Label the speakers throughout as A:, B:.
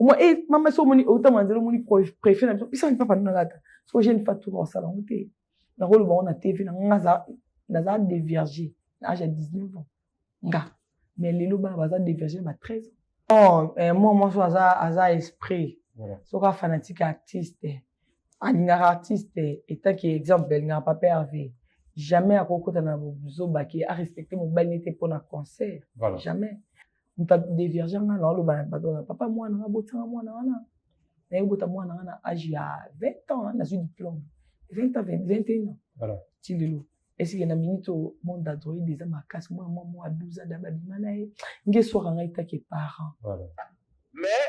A: Omoi e mama, so omoni otama nzela, omoni préfet na biso, bisa lipapa nino nalata. So jeune fa tour osala yango te, nakoloba ngo na TV na nga. Naza dévierge na âge ya 19 ans nga, mais lelo bana baza dévierge na ba 13 ans. Oh, mwa mwasi aza esprit. Soki afanatique artiste, alingaka artiste, etaki exemple, alingaka Papa Hervé, jamais akokota na bozobaki arespecte mobali nete mpona concert. Jamais. Moto adévierge nga na oloba na bato na papa mwana nga, botanga mwana wana, nayebota mwana nga na âge ya 20 ans, nazwi diplôme 20 ans, 21 ans. Ti lelo esike na minute oyo, monde android eza makasi. Mwana mwa 12 ans da babima na ye, nge swaka ngai take parent.
B: Mais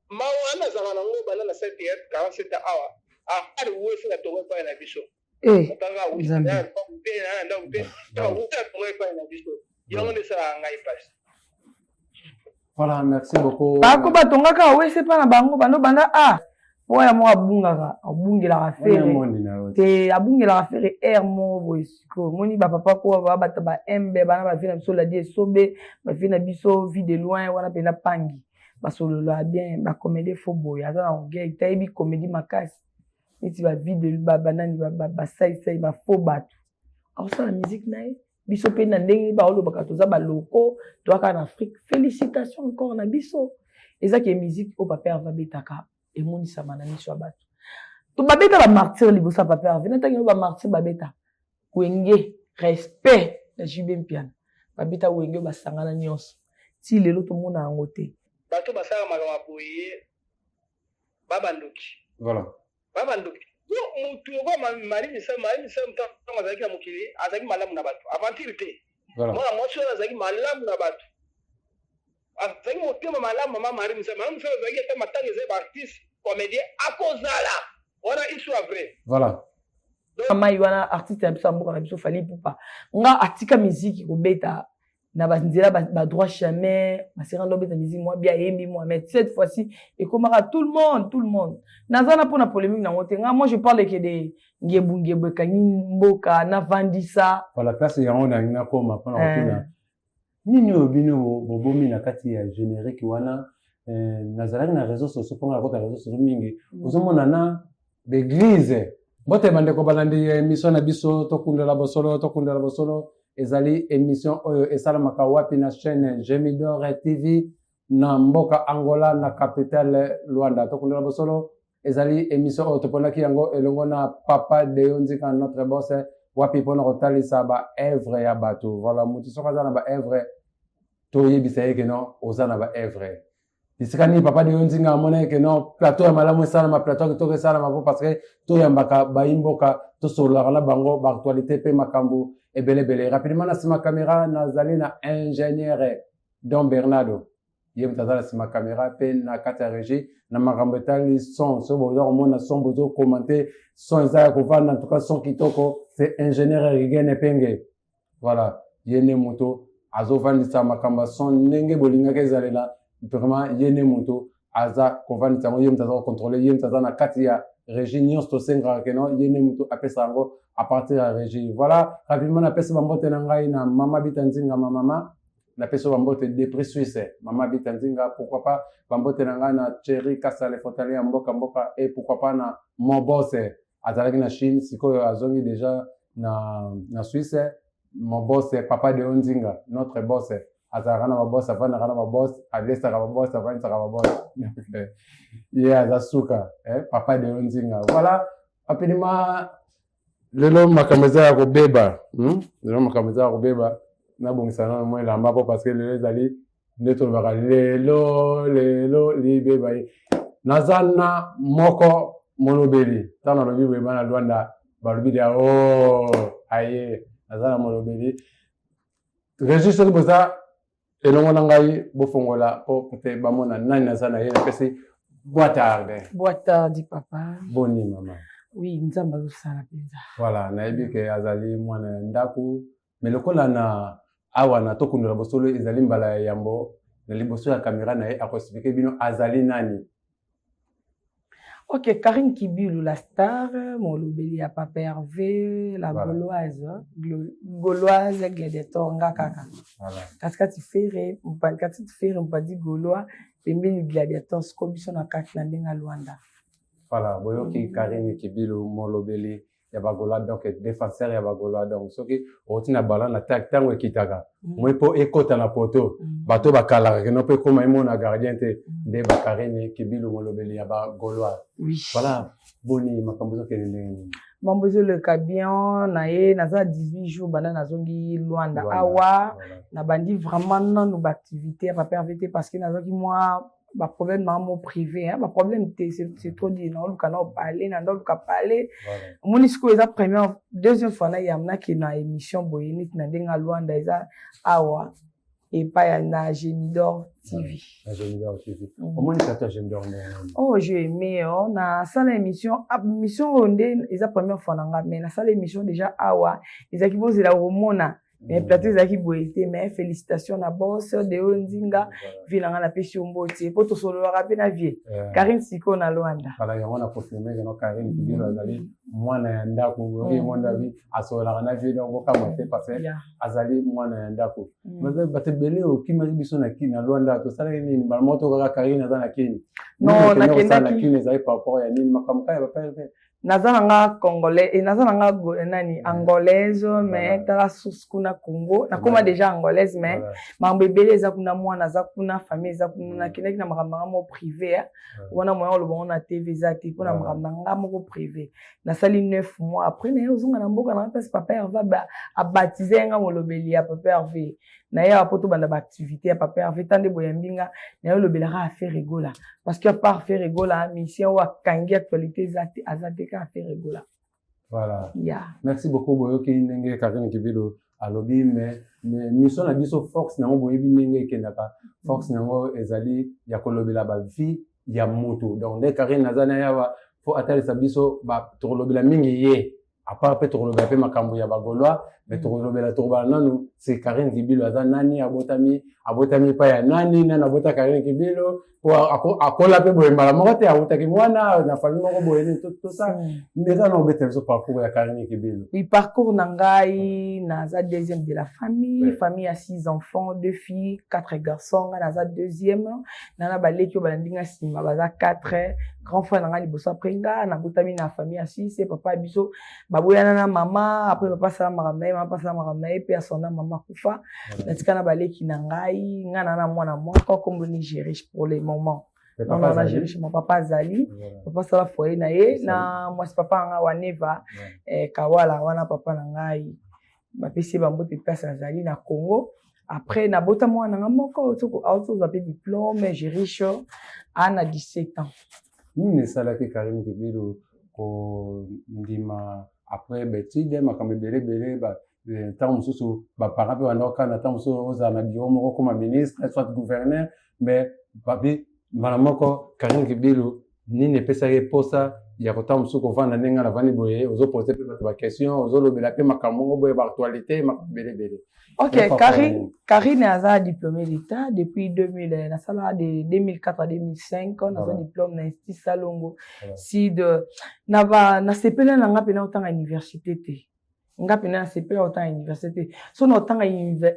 B: mawa wana azalaka nango banda na 7 47 awa ari wesi na tongo epai na biso.
A: Nzambe.
B: Na ndako te, wuti na tongo epai na biso, yango nde esalaka ngai mpasi.
C: Voilà, merci beaucoup.
A: Bako batongaka awese mpa na bango bando banda a oyo moko abungaka, abungelaka Ferre te, abungelaka Ferre aire moko boye. Sikoyo omoni bapapa ko bato baembe bana bavie na biso, ladi esobe bavie na biso, vie de loin wana mpena pangi basolola bien, bacomédie fo boye, aza na orgueil te, ayebi comédie makasi neti bavie de banani, basaisai bafo bato akosala musique na ye. Biso mpe na ndenge baolobaka, toza baloko, toyaka na Afrique. Félicitation encore na biso. Ezaki musique oyo Papa Herve abetaka emonisama na miso ya bato. To babeta bamartyr liboso ya Papa Herve, natangi oyo bamartyr babeta Wenge, respect na JB Mpiana, babeta Wenge oyo basangana nyonso, ti lelo tomona yango te.
B: Bato basala makambo boye, babandoki. Babandoki. Mutu okoa Marie Misamu, Marie Misamu ntango azalaki na mokili, azalaki malamu na bato, aventure te. Mwana mwasi wana azalaki malamu na bato, azalaki motema malamu. Mama Marie Misamu, Mama Misamu azalaki, ata matanga ezali, baartiste comédien akozala wana, histoire vrai.
A: Mai wana artiste na biso ya mboka na biso, Fally Ipupa, nga atika miziki kobeta na banzela, badroit chemin, basera ndo obeta musique mwa bia, ayembi mwa, mais cette fois-ci ekomaka tout le monde, tout le monde. Naza na mpona polémique nango te. Nga, moi, je parle ke de ngebu ngebu ekangi mboka, navandisa.
C: Voilà, place yango nalingi nakoma mpona kotuna nini oyo bino bobomi na kati ya générique wana. Nazalaki na réseau sociaux, mponga nakota réseau sociaux mingi, ozomona na baeglise. Mbote bandeko balandi ya émission na biso Tokundela Bosolo. Tokundela Bosolo ezali émission oyo esalamaka wapi? Na chaîne Gemidor TV na mboka Angola, na capitale Luanda. Tokundela Bosolo ezali émission oyo toponaki yango elongo na Papa Deo Nzika, notre boss, wapi mpona kotalisa baœuvre ya bato. Voilà, motu soki aza na baœuvre, toyebisa ye ke non, oza na baœuvre bisika nini. Papa Deo Nzinga amona ke non, plateau ya malamu esalama, plateau ya kitoko esalama, po parce que toyambaka bayimboka, tosololaka na bango baactualité mpe makambo ebelebele. Rapidement, na nsima caméra nazali na ingénieur Don Bernardo, ye moto aza na nsima caméra mpe na kati ya régie na makambo etali son. So boza komona son, bozokomante, son eza ya kovanda, en tout cas son kitoko, c'est ingénieur Rigene Penge. Voilà, ye nde moto azovandisa makambo ya son ndenge bolingaki ezalela. Vraiment, ye nde moto aza kovandisa yango, ye moto aza kocontrôle, ye moto aza na kati ya régie. Nyonso tosengaka keno ye nde moto apesa yango à partir ya régie. Voilà, rapidement napesi bambote na ngai na Mama Bita Nzinga, ma mama, napesi bambote depuis Suisse, Mama Bita Nzinga. Pourquoi pas bambote na ngai na Thierry Kasale, frontalier ya mboka mboka, et pourquoi pas na Mobose, azalaki na Chine, sikoyo azongi déjà na Suisse. Mon boss, Papa Deo Nzinga, notre boss, azalaka na baboss, avandaka na baboss, alesaka baboss, avandisaka baboss, ye aza suka, eh? Papa Deo Nzinga. Voilà, rapidement, lelo makambo eza ya kobeba, Lelo makambo eza ya kobeba. Nabongisa nano mwa elamba mpo parce que lelo ezali nde tolobaka lelo, lelo libeba ye. Naza na moko molobeli. Ntango nalobi boye, bana Lwanda balobi dia o oh, aye. Naza na molobeli régi. Soki boza elongo na ngai, bofongola mpo te bamona nani naza na ye. Napesi boa tarde.
A: Boa tarde, papa.
C: Boni, mama?
A: Oui, Nzambe azosala mpenza.
C: Voilà, nayebi ke azali mwana ya ndako, mais lokola na awa na Tokundola Bosolo ezali mbala ya yambo na liboso ya kamera na ye, akoexpliquer bino azali nani.
A: Ok, Karine Kibilu, la star, molobeli ya Papa Hervé, la Gauloise, Gauloise, gladiator, nga kaka. Katikati Ferre, katikati Ferre, mpadi Gaulois. Pembeni Gladiator, siko biso na kati na ndenge ya Luanda.
C: Voilà, boyoki Karine Kibilu, molobeli ya Bagaulois, donc défenseur ya Bagaulois. Donc soki outi na ballon na ntango ekitaka moi mpo ekota na poto, bato bakalaka keno mpo ekóma emona gardien te, nde bakarine Kibilu, molobeli ya Bagaulois. Voilà, boni makambo ezokende ndenge nini?
A: Mambo ezoleka bien na ye. Naza 18 jours banda nazongi Lwanda awa. Nabandi vraiment nanu baactivité ya Papa Hervé te, parce que nazwaki mwa baproblème na mo privé, hein, baproblème te, c'est trop dit. Naoluka na opale na ndoluka pale. Omoni sikoyo eza première, deuxième fois nayam nakende na émission boye neti na ndenge ya Lwanda, eza awa epai ya na Gemidor TV.
C: Na Gemidor TV. Omoni plateau ya Gemidor ndenge nini?
A: Oh, j'ai aimé. Oh, nasala émission, ah, émission oyo nde eza première fois na nga, mais nasala émission déjà awa, ezalaki bozela komona, mais plateau ezalaki boye te. Mais félicitation na boss Deo Nzinga, vie na nga, napesi yo mbote mpo tosololaka mpe na vie Karine sikoyo na Lwanda.
C: Voilà, yango na confirme keno Karine Kibilu azali mwana ya ndako. Oyoki mwana bi asololaka na vie, donc bokamwa te, parce que azali mwana ya ndako. Bato ebele okimaki biso na Kini, na Lwanda tosalaki nini? Mbala moko tokaka Karine aza na Kini.
A: Non,
C: nakendaki na Kini, ezali par rapport ya nini? Makambo kaka ya bapere te?
A: Naza na nga congolais e naza na nga nani, angolaise, mais tala source kuna Congo. Nakoma déjà angolaise, mais makambo ebele eza kuna, mwana aza kuna, famille eza kuna. Nakendaki na makambo na nga moko privé wana, moyen oloba ngo na TV eza te, mpona makambo na nga moko privé. Nasali 9 mois, après naye ozonga na mboka na nga, place Papa Hervé abaptiser nga molobeli ya Papa Hervé. Naye awa mpo tobanda baactivité ya Papa Hervé. Ta nde boyambi nga, naye olobelaka affaire Egola, parce que à part Ferre Gola, musicien oyo akangi actualité eza te, aza te, kaka Ferre Gola.
C: Voilà. Merci beaucoup. Boyoki ndenge Karine Kibilu alobi, mais mission na biso, force nango, boyebi ndenge ekendaka, force nango ezali ya kolobela bavie ya mutu. Donc nde Karine aza na yawa fo atalisa biso, tokolobela mingi ye, à part mpe tokolobela mpe makambo ya Bagaulois, mais tokolobela, tokobala nanu c'est Karine Kibilu aza nani, abotami epai ya nani, nani abota Karine Kibilu, po akola mpe boye mbala moko te, awutaki mwana na famille moko boye nini, tout ça. Ndeka na obetela biso parcours ya Karine Kibilu.
A: Oui, parcours na ngai, naza deuxième de la famille. Famille ya six enfants, deux filles, quatre garçons. Ngai naza deuxième na baleki oyo balandi nga nsima, baza quatre. Grand frère na ngai liboso, après nga. Nabotami na famille ya six. Papa ya biso baboyana na mama, après papa asala makambo na ye, mama asala makambo na ye mpe asonda, mama akufa, natika na baleki na ngai. Ngai na mwana moko, kombo ni Geriche pour le moment. Non, non, na Geriche. Mon papa azali, papa asala foyer na ye na mwasi. Papa na ngai Waneva Kawala wana, papa na ngai, bapesi ye bambote place azali na Congo. Après nabota mwana na nga moko, auti kozwa mpe diplôme. Geriche ana 17 ans.
C: Nini esalaki Karine Kibilu kondima après baétude, makambo ebele ebele, ntango mosusu baparent mpe banda kokana, ntango mosusu ozala na bureau moko, koma ministre soit gouverneur, mais babi mbala moko Karine Kibilu, nini epesaki eposa ya kotanga mosusu, kovanda ndenge navandi boye, ozopose mpe bato baquestion, ozolobela mpe makambo moko boye, baactualité, makambo ebele ebele?
A: Ok, Karine aza diplômé d'État depuis 2000. Nasala de 2004 à 2005, naza diplôme na Institut Salongo Sud. Nasepela na nga mpena otanga université te. Nga mpena nasepela otanga université te. So na otanga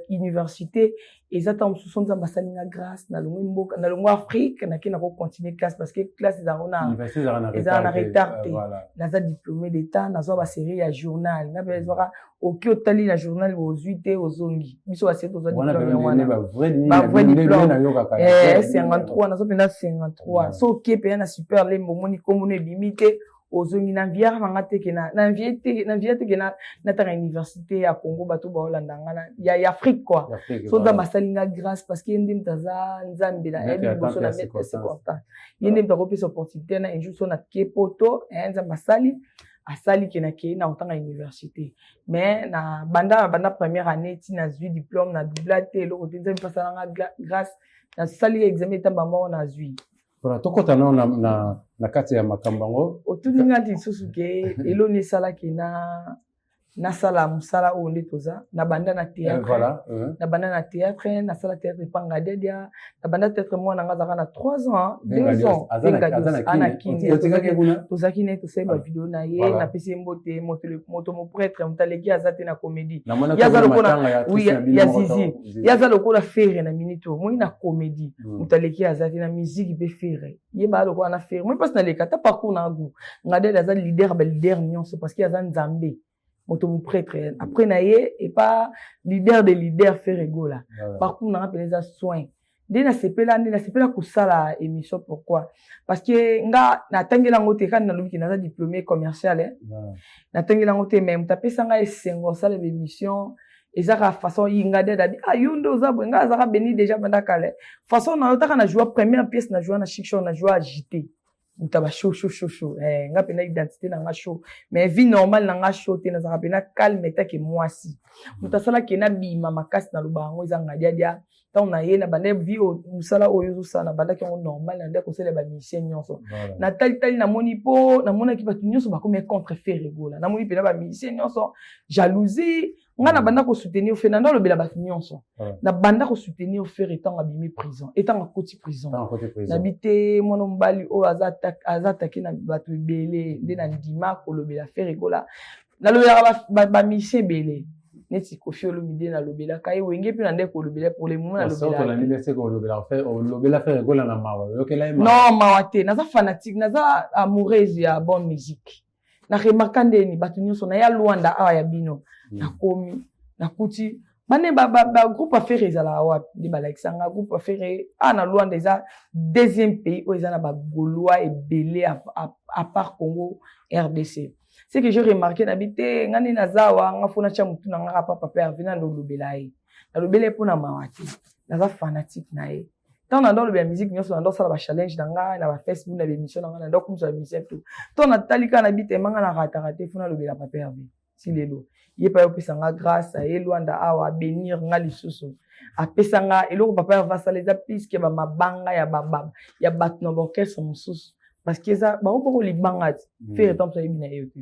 A: université, eza ntango mosusu Nzambe asali nga grâce, nalongwe mboka, nalongwe Afrique, nake nakocontinue classe, parce que classe ezalaka na retard te. Naza diplômé d'État, nazwa basérie ya journal. Nga mpe ezwaka oki otali na journal, ozwi te, ozongi. Biso basérie tozwa diplôme ya wana, bavrai diplôme 53, nazwa mpenza 53. So oke mpenza na Super Lembo, omoni kombono ebimi te, ozongi. Na viare na nga teke, na vie teke natanga université ya Congo. Bato baolanda nga ya Afrique quoi, so Nzambe asali nga grâce, parce que ye nde moto aza Nzambe na yebi liboso na maître circonstance, ye nde moto akopesa opportunité na un jour. So nake poto, Nzambe asali ke nakei na kotanga université, mais na banda première année ti nazwi diplôme, na doubla te, eloko te. Nzambe mpe asala nga grâce, nasali examen etamba moko, nazwi.
C: Voilà, tokɔta nao na kati ya makambo yango.
A: Otuni nga lisusu ke eloni esalaki na Nasala mosala oyo nde toza. Nabanda na théâtre.
C: Voilà.
A: Nabanda na théâtre, nasala théâtre epa Ngadiadia. Nabanda théâtre, mwana nga azalaka na 3 ans, 2 ans.
C: Ana Kini.
A: Tozalaki na ye, tosali bavideo na ye. Napesi ye mbote, moto moprêtre, moto aleki aza te na comédie. Ye aza lokola, oui, ya Zizi. Ye aza lokola Ferre na minute oyo. Moi na comédie, moto aleki aza te. Na musique mpe Ferre. Ye baa lokola na Ferre. Moi mpasi naleka ata parcours na agu. Ngadiadia aza leader, ba leader nyonso, parce que aza Nzambe. Moto moprêtre après na ye epa leader de leader Ferre Gola. Parcours nanga mpenza eza soin. Nde nasepela, nde nasepela kosala émission. Pourquoi? Parce que nga natangela yango te. Kani nalobi ke naza diplômé commercial, eh? Natangela yango te, mais moto apesa ngai esengo osala baémission eza kaka façon ye nga nde dabi. Ah, yo nde oza boye. Nga azalaka béni déjà banda kala. Façon na yo taka na joua première pièce, na joua na Chic Show, na joua agité, moto aba chaud chaud chaud chaud. Nga mpena identité na nga chaud, mais vie normale na nga chaud te. Nazalaka mpena calme etake mwasi. Moto asalaki nabima makasi, naloba yango, eza Ngadiadia. Ntango na ye na banda vie, mosala oyo ozosala, nabandaki yango normal na nde kosalela bamusicien nyonso. Natalitali, namoni mpo namonaki bato nyonso bakomi contre Ferre Gola. Namoni mpena bamusicien nyonso jalousie. Nga na banda kosoutenir Ferre, nanda olobela bato nyonso. Na banda kosoutenir Ferre ntango abimi prison, etango akoti prison. Nabi te, mwana mobali oyo aza attaqué na bato ebele. Nde na ndima kolobela Ferre Gola. Nalobelaka bamusicien ebele neti Koffi Olomide, nalobelaka ye. Wenge mpe na nde kolobela. Pour le moment
C: nalobela Ferre Gola na mawa, oyokela ye?
A: Non, mawa te. Naza fanatique, naza amoureuse ya bonne musique. Na remarka ndeni bato nyonso naya Lwanda awa ya bino, nakomi, nakuti bane bagroupe affaire ezalaka wapi. Nde balakisanga groupe affaire awa na Lwanda. Eza deuxième pays oyo eza na bagaulois ebele à part Congo RDC. Ce que j'ai remarqué, nabi te, nga nde naza awa, nga fo natya motu na nga kaka papa Hervé. Nando olobela ye, nalobela ye mpo na mawa te, naza fanatique na ye. Ntango nando olobela musique nyonso, nando osala bachallenge na ngai na bafacebook, na baémission na ngai, nando akumisa bamusicien tout. Ntango natali kaka, nabi te, manga narataka te, fo nalobela papa Hervé. Ti lelo ye mpe ayopesa nga grâce, aye Lwanda awa, abénir nga lisusu, apesa nga eloko. Papa Hervé asala eza plus ke bamabanga ya bato na baorchestre mosusu, parce que eza bango boko libanga ti Ferre. Ntango mosu ayebi na ye te,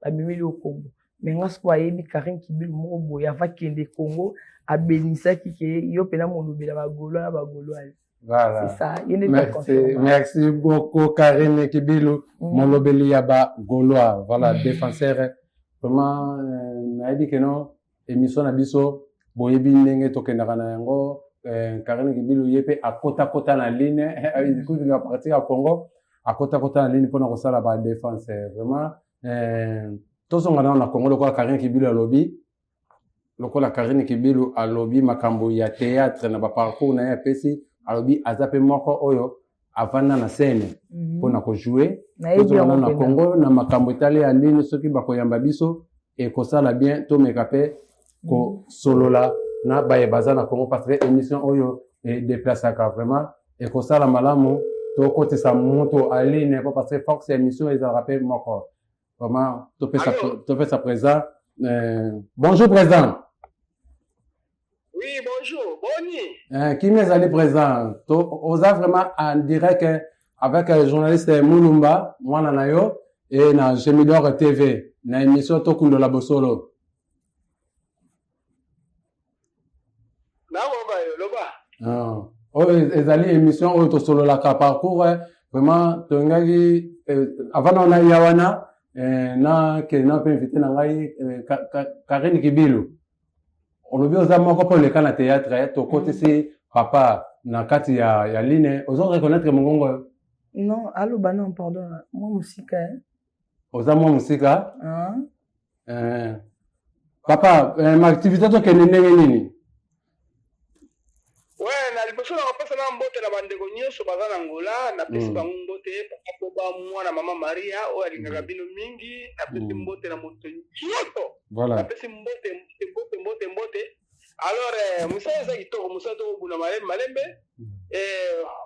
A: bamemeli yo kombo, mais nga sikoyo ayebi Karine Kibilu moko boye ava kende Congo, abenisaki ke yo mpena molobela bagaulois na bagauloise.
C: Voilà.
A: C'est ça.
C: Merci, merci beaucoup Karine Kibilu, molobeli ya ba Gaulois. Voilà, défenseur. Vraiment, nayebi ke no émission na biso boyebi ndenge tokendaka na yango. Karine Kibilu ye mpe akota-kota na ligne kutu na partir ya Congo, akota-kota na ligne mpona kosala ba défense. Vraiment, tozonga nano na Congo. Lokola Karine Kibilu alobi, lokola Karine Kibilu alobi makambo ya théâtre na baparcours na ye apesi, alobi aza mpe moko oyo avanda na scène mpona kojouer. Tozonga nano na Congo na makambo etali ya ligne. Soki bakoyamba biso, ekosala bien tomeka mpe kosolola na baye baza na Congo, parce que émission oyo edéplaçaka. Vraiment ekosala malamu tokotisa moto en ligne po parce que force ya émission ezalaka mpe moko. Vraiment topesa, topesa président. Bonjour président.
B: Oui, bonjour. Boni.
C: Kimi ezali président. To, oza vraiment en direct avec le journaliste Mulumba, mwana na yo, et na Gemidor TV, na émission Tokundola Bosolo.
B: Nakoba yo, loba.
C: Ah. Oyo ezali émission oyo tosololaka parcours. Vraiment tolingaki avant na wana ya wana na ke na mpe invité na ngai Karine Kibilu. Olobi oza moko mpo oleka na théâtre. Tokotisi papa na kati ya ligne. Ozo reconnaître mongongo oyo?
A: Non, aloba non, pardon, mwa mosika, eh.
C: Oza mwa mosika.
A: Ah.
C: Papa, maactivité tokende ndenge nini?
B: We, na liboso na kopesa na mbote na bandeko nyonso baza na Ngola, napesi bango mbote. Papa Boba, mwana mama Maria oyo alingaka bino mingi, napesi mbote na moto nyonso. Napesi mbote, mbote, mbote, mbote. Alors, mosala eza kitoko, mosala tokobuna malembe malembe.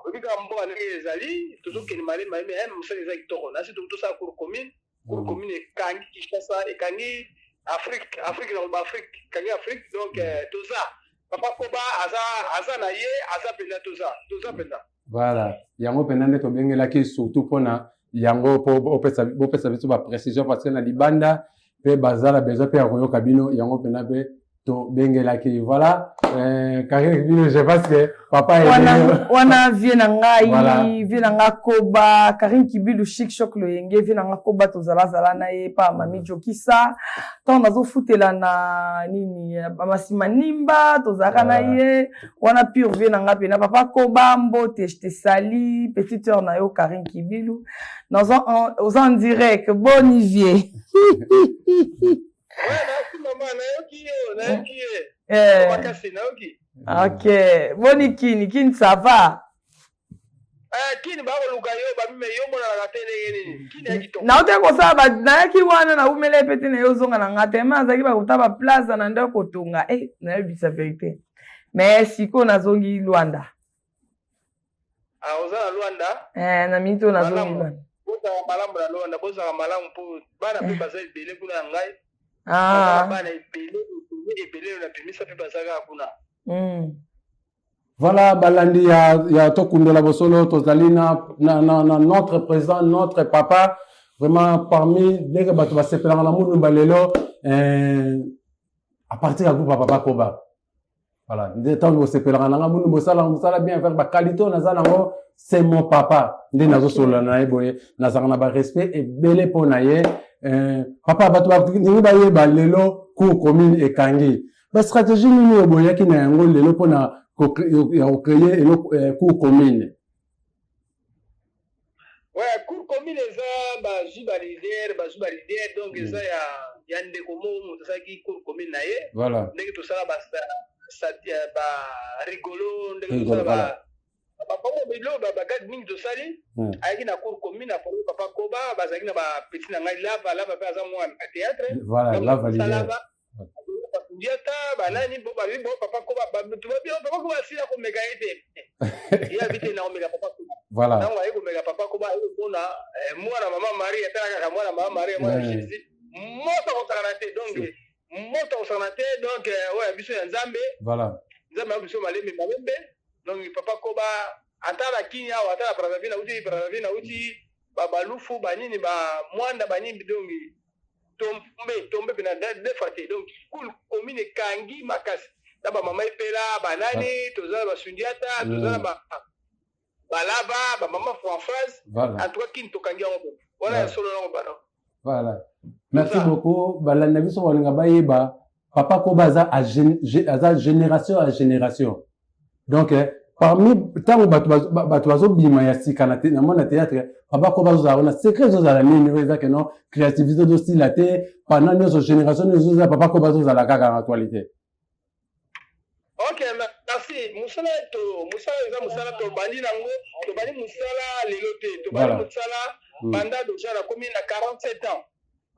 B: Oyebi kaka mboka ndenge ezali, tozokende malembe malembe. Mosala eza kitoko. Nasi tosala cour commune. Cour commune ekangi Kinshasa, ekangi Afrique, Afrique na Afrique, ekangi Afrique. Donc toza papa Koba aza na ye, aza mpenza, toza mpenza.
C: Voilà, yango mpenza nde tobengelaki, surtout mpona yango, mpo bopesa biso baprécision, parce que na libanda Mpe baza na besoin mpe ya koyoka bino yango mpena mpe tobengelaki. Voilà, Karine bino, je pense que papa
A: wana, wana vie na ngai, voilà. Vie na nga Koba, Karine Kibilu, Chic Choc Loyenge, vie na nga Koba, tozalazala na ye pa mami Jokisa ntango nazofutela na nini bamasima nimba, tozalaka na ye wana pure vie na nga mpena. Papa Koba, mbote, je te sali, petite heure na yo Karine Kibilu, naza oza en direct. Boni vie?
B: Ouais, nayoki mama, nayoki yo, nayoki ye. Eh. Makasi, nayoki.
A: Ok, boni kini? Kini ça va?
B: Eh, kini bakoluka yo babime, yo monanaka te, ndenge nini? Kini ya kitoko.
A: Nauti kosala, nayaki wana, naumela pe te, na yo ozonga na nga te, ma azalaki bakuta baplace na nde kotonga e, nayebisa vérité, mais sikoyo nazongi Lwanda.
B: Ah, oza na Lwanda?
A: Eh, na miniti oyo nazongi Lwanda.
B: Bozala malamu na Lwanda, bozala malamu mpo bana mpe baza ebele kuna na ngai. Ah. Bana ebele ebele ebele na bimisa mpe baza kaka kuna.
C: Voilà, balandi ya Tokundola Bosolo, tozali na notre président, notre papa, vraiment parmi ndenge bato basepelaka na Mulumba lelo, à partir ya groupe ya Papa Koba. Voilà, nde ntango bosepelaka na nga, Mulumba osalaka mosala bien avec baqualité oyo naza nango, c'est mon papa. Nde nazosolola na ye boye, nazalaka na barespect ebele mpo na ye. Papa, bato ndenge bayeba lelo cour commune ekangi, bastratégie nini oyo boyaki na yango lelo mpona ya kocréer eloko cour commune?
B: Ouais, cour commune eza bazwi baleader, bazwi baleader, donc eza ya ndeko moko, moto asalaki cour commune na ye. Ndenge tosala ba rigolo, ndenge tosala babango bilo bagage mingi tosali, ayaki na cour commune, aforme Papa Koba, bazalaki na bapetit na ngai Lava. Lava mpe aza mwana ya théâtre.
C: Voilà, Lava leader.
B: Ndiata banani bo babi bo Papa Koba, bato babi Papa Koba asila komeka ye te, ye abi te na komeka Papa Koba. Ntango aye komeka Papa Koba, aye komona mwana mama Marie, atala kaka mwana mama Marie, mwana Jésus, moto akosakana te, donc moto akosakana te, donc oyo ya biso ya Nzambe. Nzambe ya biso, malembe malembe. Donc Papa Koba, ata na Kini awa, ata na Brazzaville, nauti Brazzaville, nauti balufu banini, bamwanda banini, donc tombe tombe mpena deux fois te. Donc cour commune ekangi makasi na bamama Epela, banani, toza na basundiata, toza na balaba, bamama Françoise. En tout cas Kini tokangi yango bo wana ya solo nango bana.
C: Voilà, merci beaucoup. Balandi na biso balinga bayeba Papa Koba aza génération ya génération, donc parmi ntango bato bazobima ya sika na mona théâtre, Papa Koba azozala wana. Secret ezozala nini oyo eza keno créativité ezosila te pendant nyonso, génération nyonso ezozala, Papa Koba azozala kaka na actualité?
B: Ok, merci. Mosala to mosala eza mosala tobandi nango, tobandi mosala lelo te, tobandi mosala banda déjà nakomi na 47 ans.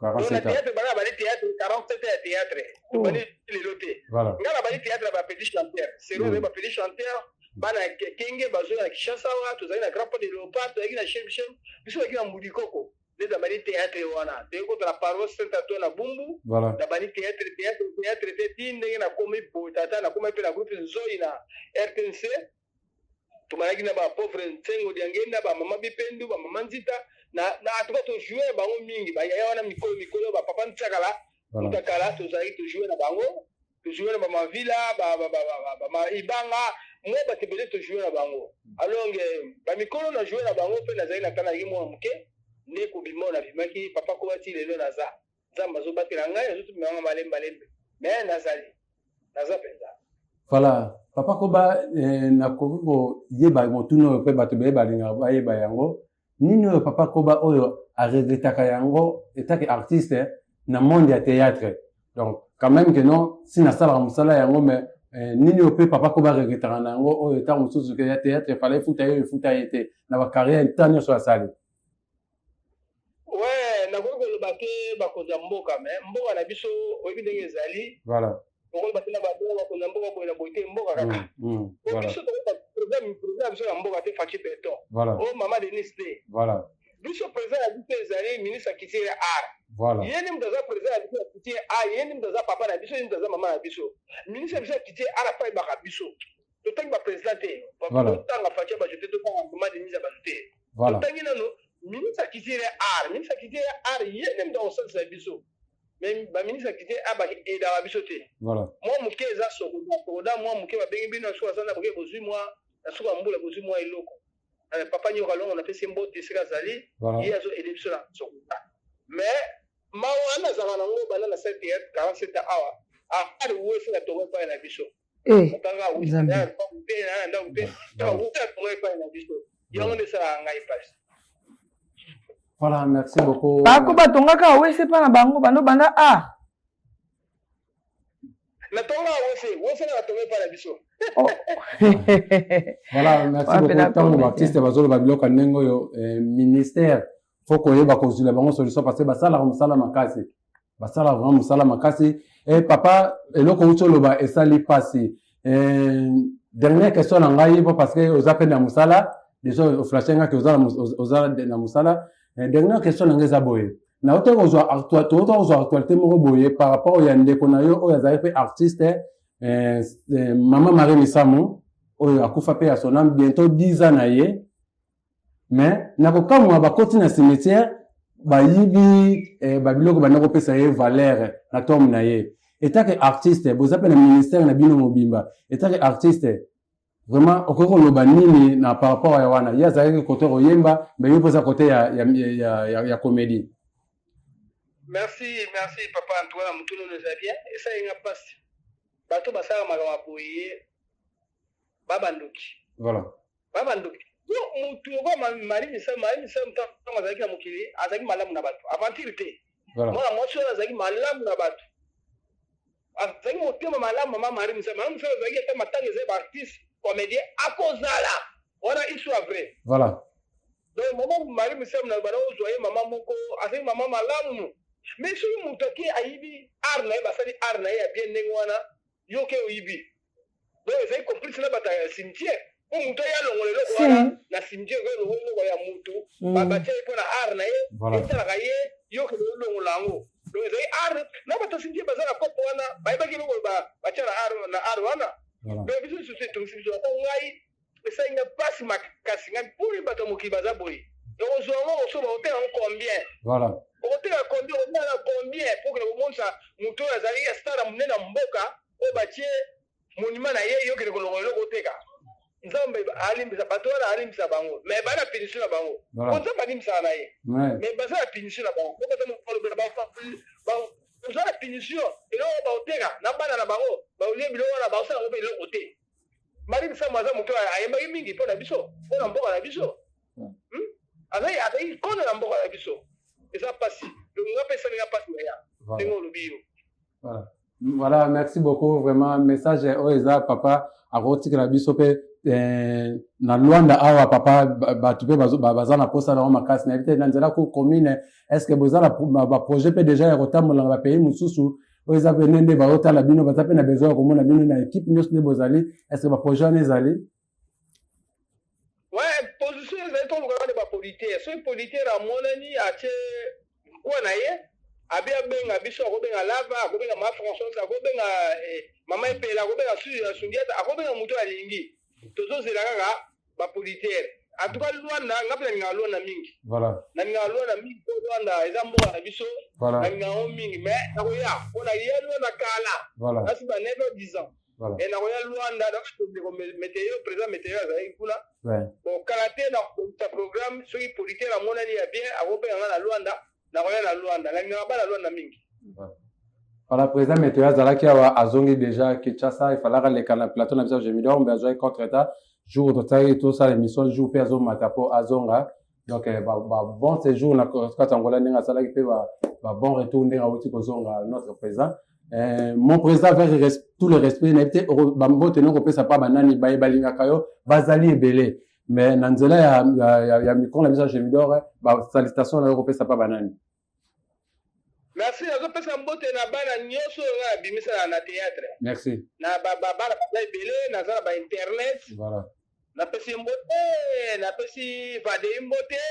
B: Donc na théâtre, bana bali théâtre 47 ans ya théâtre, tobandi lelo te. Nga na bali théâtre ya bapetit chanteur sérieux, bapetit chanteur bana Kenge bazoya na Kinshasa awa, tozali na Grand Pont de Léopard, tozalaki na Shem Shem, biso tozalaki na Mbudikoko nde nabandi théâtre wana. Toyei kota na paroisse Saint Antoine na Bumbu, nabandi théâtre, théâtre, théâtre te ti ndenge nakomi boye. Tata, nakomi mpe na groupe Nzoi na RTNC, tomalaki na bapauvre Nsengo Diangenda, bamama Bipendu, bamama Nzita na en tout cas tojoue na bango mingi, bayaya wana mikolo mikolo, bapapa Ntsakala Mutakala, tozalaki tojoue na bango, tojoue na bamavila, Ibanga, mwa bato ebele tojoue na bango. Alors bamikolo na joue na bango mpe nazali na tala, nazalaki mwana moke nde kobima oyo nabimaki Papa Koba ti lelo naza. Nzambe azobatela ngai, azotumela malembe malembe, mais nazali, naza mpenza.
C: Voilà, Papa Koba, nakoki koyeba motuna oyo mpe bato beye balingaka bayeba yango: nini oyo Papa Koba oyo aregretaka yango etake artiste na monde ya théâtre? Donc quand même que non, si nasalaka mosala yango, mais nini oyo mpe Papa Koba aregretaka na yango oyo ntango mosusu ke ya théâtre efala efuta ye, efuta ye te na bacarrière ntan nyonso asali?
B: Ouais, nakoki koloba te bakonzi ya mboka, mais mboka na biso oyebi ndenge ezali. Okoloba te na bato bakonzi ya mboka boye na boye te, mboka kaka. Biso président na biso ya mboka te Fatshi Béton, o mama Denis te. Biso président na biso ezali ministre ya culture ya art. Ye nde moto aza président na biso ya culture art, ye nde moto aza papa na biso, ye nde moto aza mama na biso. Ministre ya biso ya culture art afa yebaka biso. Totangi baprésident te, totanga Fatshi ya bato te, totanga mama Denis ya bato te. Totangi nano ministre ya culture ya art. Ministre ya culture ya art, ye nde moto akosalisa biso. Mais baministre ya culture a baaidaka biso te. Mwa moke eza sokoda sokoda, mwa moke babengi bino na suka sanza, boke bozwi mwa na suka ya mbula, bozwi mwa eloko. Papa Nyoka Longo, napesi ye mbote esika azali. Ye azo aider biso na sokoda. Mais mawa wana azalaka nango banda na 7 47 ans awa ali wese na tongo epai na biso. Otanga
A: Nzambe.
B: Te na ndako te, wuta tongo epai na biso, yango nde esalaka ngai mpasi.
C: Voilà, merci beaucoup.
A: Bako batongaka wese mpa na bango bando banda a
B: Natonga wese, wese na tongo epai na biso.
A: Oh.
C: Voilà, merci beaucoup. Ntango baartiste bazoloba biloko ya ndenge oyo, ministère faut koyeba kozwila bango solution, parce que basalaka mosala makasi, basalaka vraiment mosala makasi. Papa, eloko outi oloba esali mpasi. Dernière question na ngai po parce que oza mpe na mosala déjà, oflashe ngaki oza na mosala. Dernière question na ngai eza boye: nauti kozwa, touta kozwa actualité moko boye par rapport ya ndeko na yo oyo azali mpe artiste, Mama Marie Misamu, oyo akufa mpe ya son âme, bientôt 10 ans na ye. Mais na kokamwa, bakoti na cimetière, bayibi babiloko banda kopesa ye valeur na tombe na ye. Etake artiste, boza mpe na ministère na bino mobimba, etake artiste, vraiment okoki koloba nini na par rapport ya wana? Ye azalaki côté koyemba, mais yo mpe oza côté ya comédie.
B: Merci, merci papa. En tout cas, na motu nono eza bien, esalinga mpasi. Bato basalaka makambo ya boye babandoki. Babandoki. Yo motu okoa Marie Misamu, Marie Misamu ntango azalaki na mokili azalaki malamu na bato, aventure te. Mwana mwasi oyo azalaki malamu na bato, azalaki motema malamu. Mama Marie Misamu, mama Misamu azalaki, ata matanga ezali, baartiste comédien akozala wana, histoire vrai. Donc mama Marie Misamu na bana ozwa ye mama moko azalaki mama malamu. Mais soki moto ake ayibi art na ye, basali art na ye ya bien ndenge wana, yo ke oyibi, donc ezali complice na bato ya cimetière, mpo moto aye alongola eloko wana na cimetière, elongo eloko ya motu batia ye mpo na art na ye etalaka ye, yo kende olongola yango. Donc ezali art na bato ya cimetière baza na kopo wana, bayebaki eloko batia na art wana. Donc biso lisusu etongisi biso, ata ngai esali nga mpasi makasi. Ngai mponi bato ya mokili baza boye, okozwa yango, okosomba, okoteka yango combien? Okoteka combien, okoteka na combien po okende komonisa moto oyo azali star ya monene ya mboka oyo batie monument na ye, yo okende kolongola eloko oteka? Nzambe alimbisa bato wana, alimbisa bango, mais baa na punition na bango, po Nzambe alimbisaka na ye, mais baza na punition na bango. Po baza kolobela, baza na punition. Eloko baoteka na bana na bango, baolie biloko wana, baosala yango mpe eloko te. Marie Misamu aza moto ayembaki mingi mpo na biso, mpo na mboka na biso. Azali icône na mboka na biso. Eza mpasi, donc nga mpe esalinga mpasi na ya ndenge olobi yo.
C: Voilà, merci beaucoup vraiment. Message oyo eza papa akotikela biso mpe na Luanda awa, papa, bato mpe baza na posa nango makasi. Nayebi te na nzela ko commune, est ce que boza na baprojet mpe déjà ya kotambola na bapays mosusu oyo eza pene nde bazotala bino, baza mpe na besoin ya komona bino na équipe nyonso nde bozali? Est ce que baprojet wana ezali?
B: Ouais, position ezali, toluka nde bapolitere. Soki politere amonani, atie kwa na ye, abi abenga biso, akobenga Lava, akobenga Ma Françoise, akobenga Mama Epela, akobenga Sundiata, akobenga moto alingi. Tozozela kaka bapolitere. En tout cas Luanda, nga mpe nalingaka Luanda mingi. Nalingaka Luanda mingi mpo Luanda eza mboka na biso. Nalingaka yango mingi, mais nakoya mpo naya Luanda kala, nasi ba 9 ans, 10 ans. Mais nakoya Luanda, ndeko Meteo, président Meteo azalaki kuna. Bon, kala te nakobongisa programme. Soki politere amonani ya bien, akobenga nga na Luanda, nakoya na Luanda. Nalingaka bana Luanda mingi.
C: Voilà, président Meteo azalaki awa, azongi déjà Kinshasa. Efalaka aleka na plateau na biso Gemidor, mbe azwaki contre-temps jour tosalaki, tosala émission jour mpe azomata mpo azonga. Donc ba bon séjour na kati Angola ndenge asalaki mpe ba bon retour ndenge awuti kozonga, notre président. Mon président, avec tout le respect, nayebi te bambote no kopesa pa banani baye balingaka yo, bazali ebele, mais na nzela ya micro na biso ya Gemidor, basalutation na yo kopesa pa banani?
B: Merci. Nazopesa mbote na bana nyonso oyo ngai nabimisa na théâtre.
C: Merci.
B: Na bana baza ebele, naza na bainternet. Napesi mbote, napesi Vadei mbote,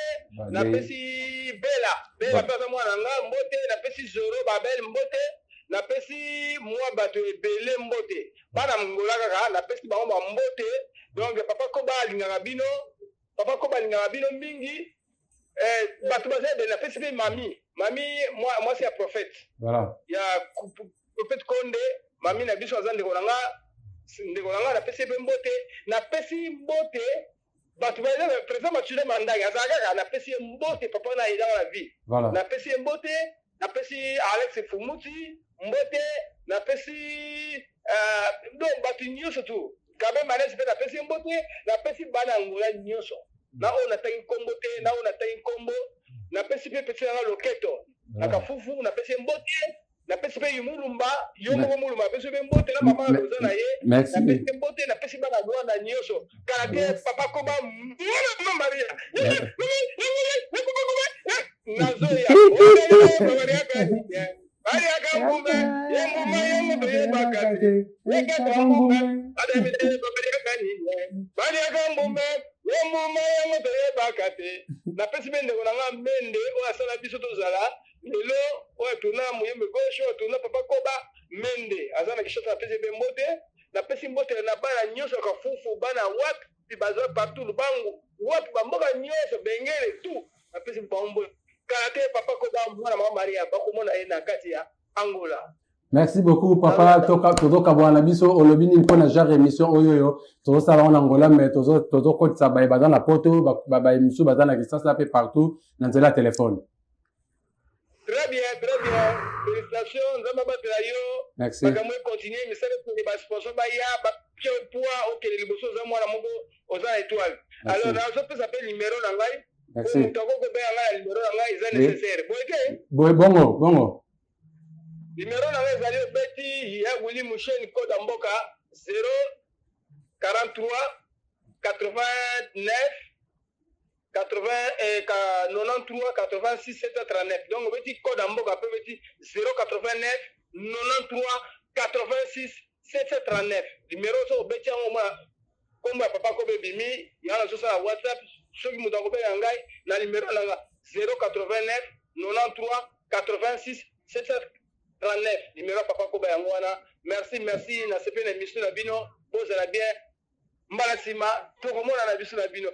B: napesi Bela, Bela mpe aza mwana nga, mbote, napesi Zoro Babel mbote, napesi mwa bato ebele mbote, bana Ngola kaka, napesi bango bambote. Donc papa Koba alingaka bino, papa Koba alingaka bino mingi. Eh, bato baza ebele. Napesi mpe mami, mami mwasi ya prophète.
C: Voilà.
B: Ya prophète Konde, mami na biso aza ndeko na nga, ndeko na nga napesi ye mpe mbote. Napesi mbote bato baza président Mathieu Mandaki azala kaka, napesi ye mbote, papa na aidanga na vie.
C: Voilà.
B: Napesi ye mbote, napesi Alex Fumuti mbote, napesi donc bato nyonso tu Kabe Manesi mpe napesi ye mbote, napesi bana Angola nyonso. Na oyo natangi nkombo te, na oyo natangi nkombo, napesi mpe pesi nanga loketo na Kafufu, napesi ye mbote, napesi mpe Mulumba, yo moko Mulumba, napesi mpe mbote na mama Rosa na ye, napesi ye mbote, napesi bana Rwanda nyonso. Kala te papa Koba mwana Maria nazoya baliaka mbume ye mbuma ye moto yebaka te yekaka mbume adamide baliaka nini baliaka mbume ye mbuma ye moto yebaka te. Napesi mpe ndeko na nga Mende oyo asala biso tozala lelo, oyo atuna Muyembe gauche, oyo atuna papa Koba Mende aza na Kinshasa, napesi mpe mbote. Napesi mbote na bana nyonso ya Kafufu, bana wapi baza partout, Lubangu wapi, bamboka nyonso, Bengele tout, napesi bango mbote. Kala te papa Koba mwana mama Maria bakomona ye na kati ya Angola.
C: Merci beaucoup papa, tozokabwana na biso. Olobi nini mpona genre émission oyo oyo tozosala yango na Angola, mais tozokotisa baye baza na poto, baye misusu baza na Kinshasa mpe partout na nzela ya telefone?
B: Très bien, très bien. Félicitations, Nzambe abatela yo.
C: Merci.
B: Makambo econtinue, misala ekende, basponsor baya, bapia poids, okende liboso, oza mwana moko, oza na étoile. Alors nazopesa mpe numero na ngai.
C: Merci.
B: Moto akoki kobenga ngai na numero na ngai, eza nécessaire. Boye te?
C: Boye, bongo, bongo.
B: Numero na ngai ezali, obeti ya Willy Musheni code ya mboka 043 89 80 93 86 739. Donc obeti code ya mboka mpe obeti 089 93 86 739. Numero so obeti yango, mwa kombo ya papa Kobe ebimi yango. Nazosala WhatsApp, soki moto akobenga ngai na numero na nga 089 93 86 739, numero ya papa Koba yango wana. Merci, merci, nasepeli na émission na bino. Bozala bien, mbala nsima tokomona na biso na bino.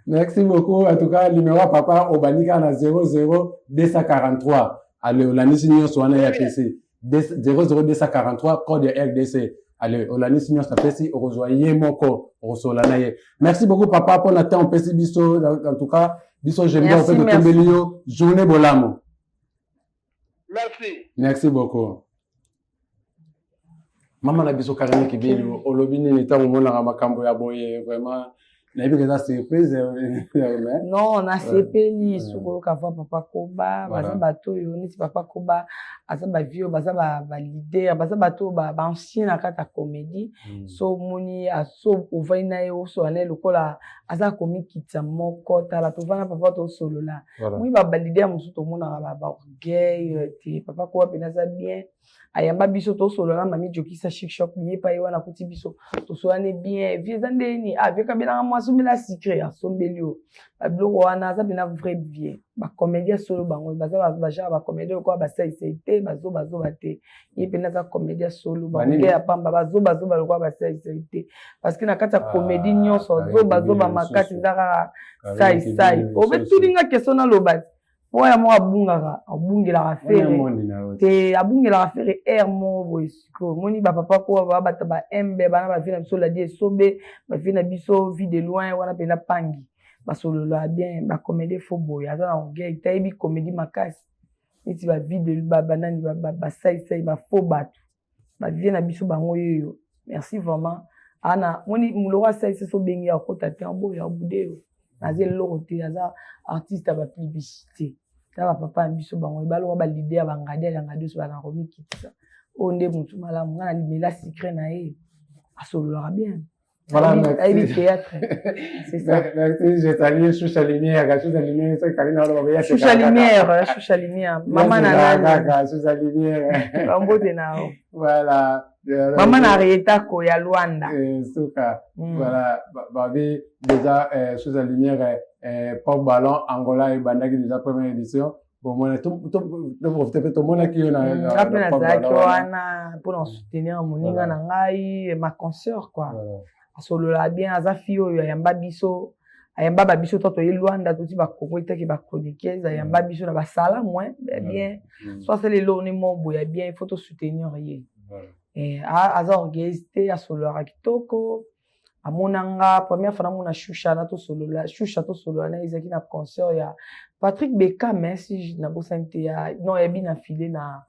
C: Merci beaucoup. En tout cas, numéro ya papa obandi kaka na 00243. Ale, olandisi nyonso wana ya pc 00243, code ya RDC. Ale, olandisi nyonso apesi, okozwa ye moko, okosola na ye. Merci beaucoup papa mpona temps opesi biso. En tout cas, biso j'aime bien mpe totombeli yo journée bolamu.
B: Merci.
C: Merci beaucoup. Mama na biso Karine Kibelu, olobi nini ntango omonaka makambo ya boye? Vraiment nayebi eza surprise,
A: mais Non, nasepeli soki oyoka voix papa Koba. Baza bato oyo neti papa Koba, aza bavieux, baza baleader, baza bato oyo baancien na kati ya comédie. So omoni so ovandi na ye, osola na ye lokola aza komikitisa moko. Tala, tovanda papa, tosolola. Moi baleader mosusu tomonaka baorgueil te. Papa Koba mpena aza bien, ayamba biso, tosolola na mami Jokisa Chic Shop, ye pa ye wana akuti biso, tosolani bien. Vie eza ndeni, ah, vie kabelanga mwa asombeli sucré, asombeli yo babiloko wana. Aza mpena vrai vie. Bacomédien solo bango baza bagenre bacomédien lokola basaisai te, bazobazoba te. Ye mpena aza comédien solo, bakoke ya pamba, bazobazoba lokola basaisai te, parce que na kati ya comédie nyonso zobazoba makasi eza kaka saisai. Obetuli question, naloba ti mpo ya moko abungaka, abungelaka Ferre te, abungelaka Ferre aire moko boye. Sikoyo omoni bapapa ko baa bato ba mbe bana, bavie na biso Ladi Esobe, bavie na biso Vie de Loin wana mpena pangi basolola bien. Bacomédie fo boye, aza na orgueil te, ayebi comédie makasi neti bavie de banani, basaisai bafo bato, bavie na biso bango yoyo. Merci vraiment. Ana moni moloko asalisi so obengi akota te, aboya abude yo, aza eloko te, aza artiste ya bapublicité. Ta bapapa na biso bango baloko baleader, bangadi alanga nyonso bazalaka komikitisa. Oyo nde motu malamu. Ngai nalimela secret na ye, asololaka bien.
C: Voilà, merci.
A: Ayebi théâtre.
C: C'est ça. Merci, je salue Choucha Lumière. Choucha Lumière, c'est Karina.
A: Choucha Lumière, Choucha Lumière. Maman na
C: nani? Choucha Lumière.
A: Bambote na yo.
C: Voilà.
A: Mama na Rietako ya Luanda.
C: Suka. Voilà, babi déjà Choucha Lumière, Pop Ballon Angola ebandaki déjà première édition. Bon, moi, to profite mpe tomonaki yo na
A: Nga mpe nazalaki wana mpona soutenir moninga na ngai, ma consœur quoi. Asolola bien, aza fille oyo ayamba biso. Ayamba ba biso to toye Luanda toti ba Congo etaki ba chroniqueuse ayamba biso na basalamu hein, ya bien. So asala eloko ne moko boye ya bien, il faut to soutenir ye. Eh, aza orgueilleuse te, asololaka kitoko. Amona nga première fois namona Shusha na tosolola, Shusha tosolola na ezalaki na concert ya Patrick Beckham, hein, si nabosani te ya non ya bina filet na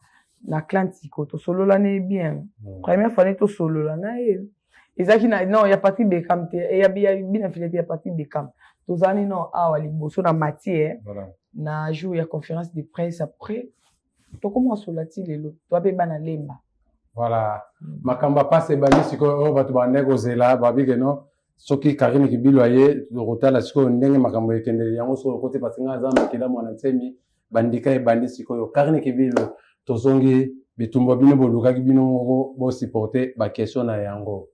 A: na Atlantico tosolola na ye bien. Première fois ne tosolola na ye ezalaki na non ya Patrick Beckham te, ya bina filet te, ya Patrick Beckham. Tozalani non awa liboso na Mathieu,
C: voilà.
A: Na jour ya conférence de presse après tokoma solola ti lelo toa mpe bana lemba.
C: Voilà, makambo ya pasi ebandi sikoyo oyo bato bandaki kozela babi ke no soki Karine Kibilu aye tokotala sikoyo ndenge makambo ekendeli yango soki okoti parce nga aza makila mwana nsemi bandika ebandi sikoyo. Karine Kibilu, tozongi bitumba bino bolukaki bino moko bosupporte baquestion na yango.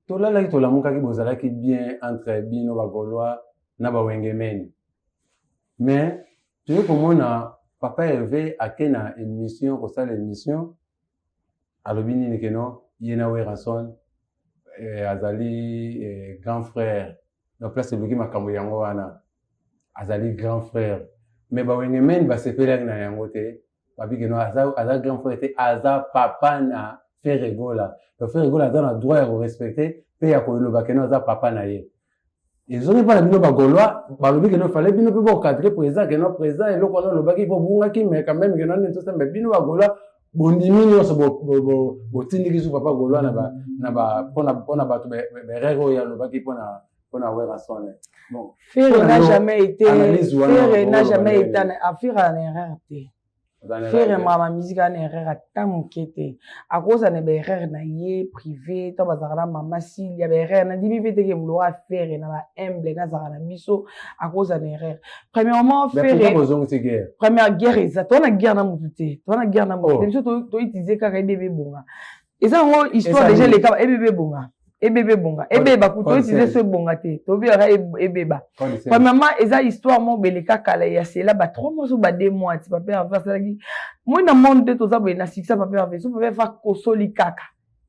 C: Tolalaki tolamukaki bozalaki bien entre bino bagaulois na bawengemeni, mais toye komona papa Hervé ake na émission kosala émission alobi nini ke no ye na Werrason azali grand frère na place eluki makambo yango wana azali grand frère, mais bawengemeni basepelaki na yango te. Babi ke no aza, aza grand frère te, aza papa na Ferre Gola. Donc Ferre Gola aza na droit ya korespecte mpe ya koloba ke no aza papa na ye. Ezongi mpa na bino bagaulois balobi ke no fallait bino mpe bocadre président ke no président eloko wana olobaki mpo obungaki, mais quand même ke no nini tosa, mais bino bagaulois bondimi nyonso botindiki su papa gaulois na ba mpona bato berere oyo alobaki mpona Werrason.
A: Bon, Ferre n'a jamais été, Ferre n'a jamais été Ferre na erreur te. Ferre ma musique na erreur ata moke te. Akoza na baerreur na ye privé to bazalaka na mama Silia baerreur nandimi mpe teke moloko ya Ferre na bahumble nazalaka na biso akoza na erreur. Premièrement Ferre première guerre eza toza na guerre na motu te, toza na guerre na motu te. Biso toutilize kaka ebebe ebonga eza yango histoire déjà eleka ebebe ebonga ebebe ebonga ebeba kutu toutilize so ebonga te tobiyaka ebeba. Premièrement eza histoire moko beleka kala ya sela ba 3 mois so ba 2 mois ti papa Hervé asalaki moi na monde te toza boye na succès papa Hervé so papa Hervé akosoli kaka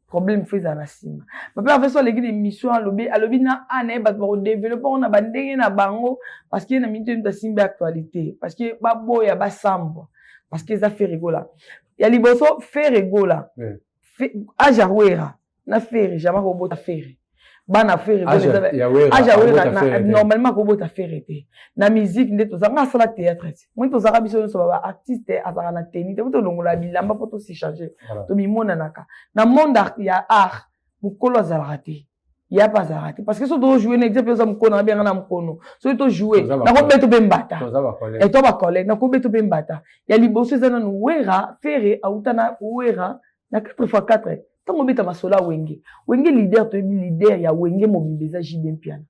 A: problème fo ezala na nsima. Papa Hervé so aleki na émission alobi alobi na a na ye bato bakodeveloppe yango na bandenge na bango parce que ye na minute moto asimbi actualité parce que baboya basambwa parce que eza Ferre Gola ya liboso. Ferre Gola age Wera na Ferre jamais kobota Ferre bana Ferre age Wera normalement akobota Ferre te na musique nde tozanga asala théâtre ti moi tozalaka biso nyonso ba artiste azalaka na teni te po tolongola bilamba mpo tosi change tomimonanaka na monde ya art. Mokolo azalaka te ya mpe azalaka te parce que so tojoue na exemple oza mokolo na benga na mokono soki tojoue nakobeta mpe mbata eto bacollègue nakobeta mpe mbata ya liboso eza nanu Wera. Ferre auta na Wera na 4 fois 4 ntango obeta masolo ya Wenge. Wenge leader toyebi leader ya Wenge mobimba eza JB Mpiana.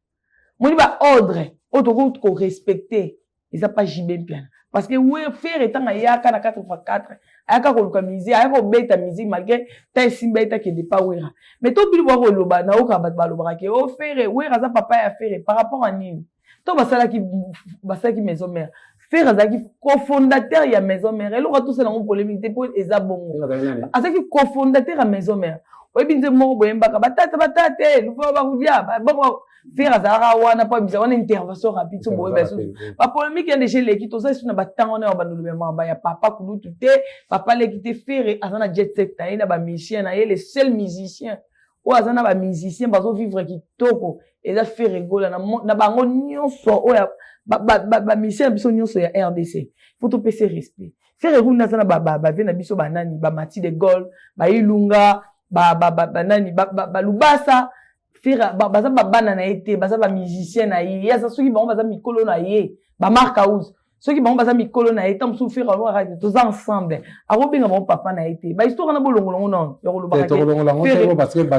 A: Moni baordre oyo tokoki korespecte eza pa JB Mpiana parce que we Ferre ntango ayaka na 4 fois 4 ayaka koluka musique, ayaka kobeta musique malgré ta esimba ye takende pa Wera. Mais to bino bwa koloba nayoka bato balobaka ke o Ferre Wera aza papa ya Ferre par rapport à nini to basalaki Maison Mère. Ferre azalaki cofondateur ya Maison Mère, eloko atosala yango polémique te mpo eza bongo. Azalaki cofondateur ya Maison Mère. Oyebi nze moko boyembaka batata batata lufa bakudia bongo Ferre azalaka wana mpo abisa wana intervention rapide. So boyeba lisusu bapolémique ya deja eleki toza lisusu na batango wana ya bandolo ya mamba ya papa kulutu te papa leki te. Ferre aza na jet set na ye na bamusicien na ye. Le seul musicien oyo aza na bamusicien bazovivre kitoko eza Ferre Gola na bango nyonso oyo bamusicien na biso nyonso ya RDC. Faut topesa respect. Ferre kuna aza na bavie na biso banani bamati de Gaulle bailunga banani balubasa. Ferre baza babana na ye te, baza bamusicien na ye. Ye aza soki bango baza mikolo na ye bamark house soki bango baza mikolo na ye ntango mosusu Ferre alobaka toza ensemble akobenga bango papa na ye te. Bahistoire wana bolongola ngo nano ya
C: kolobaka.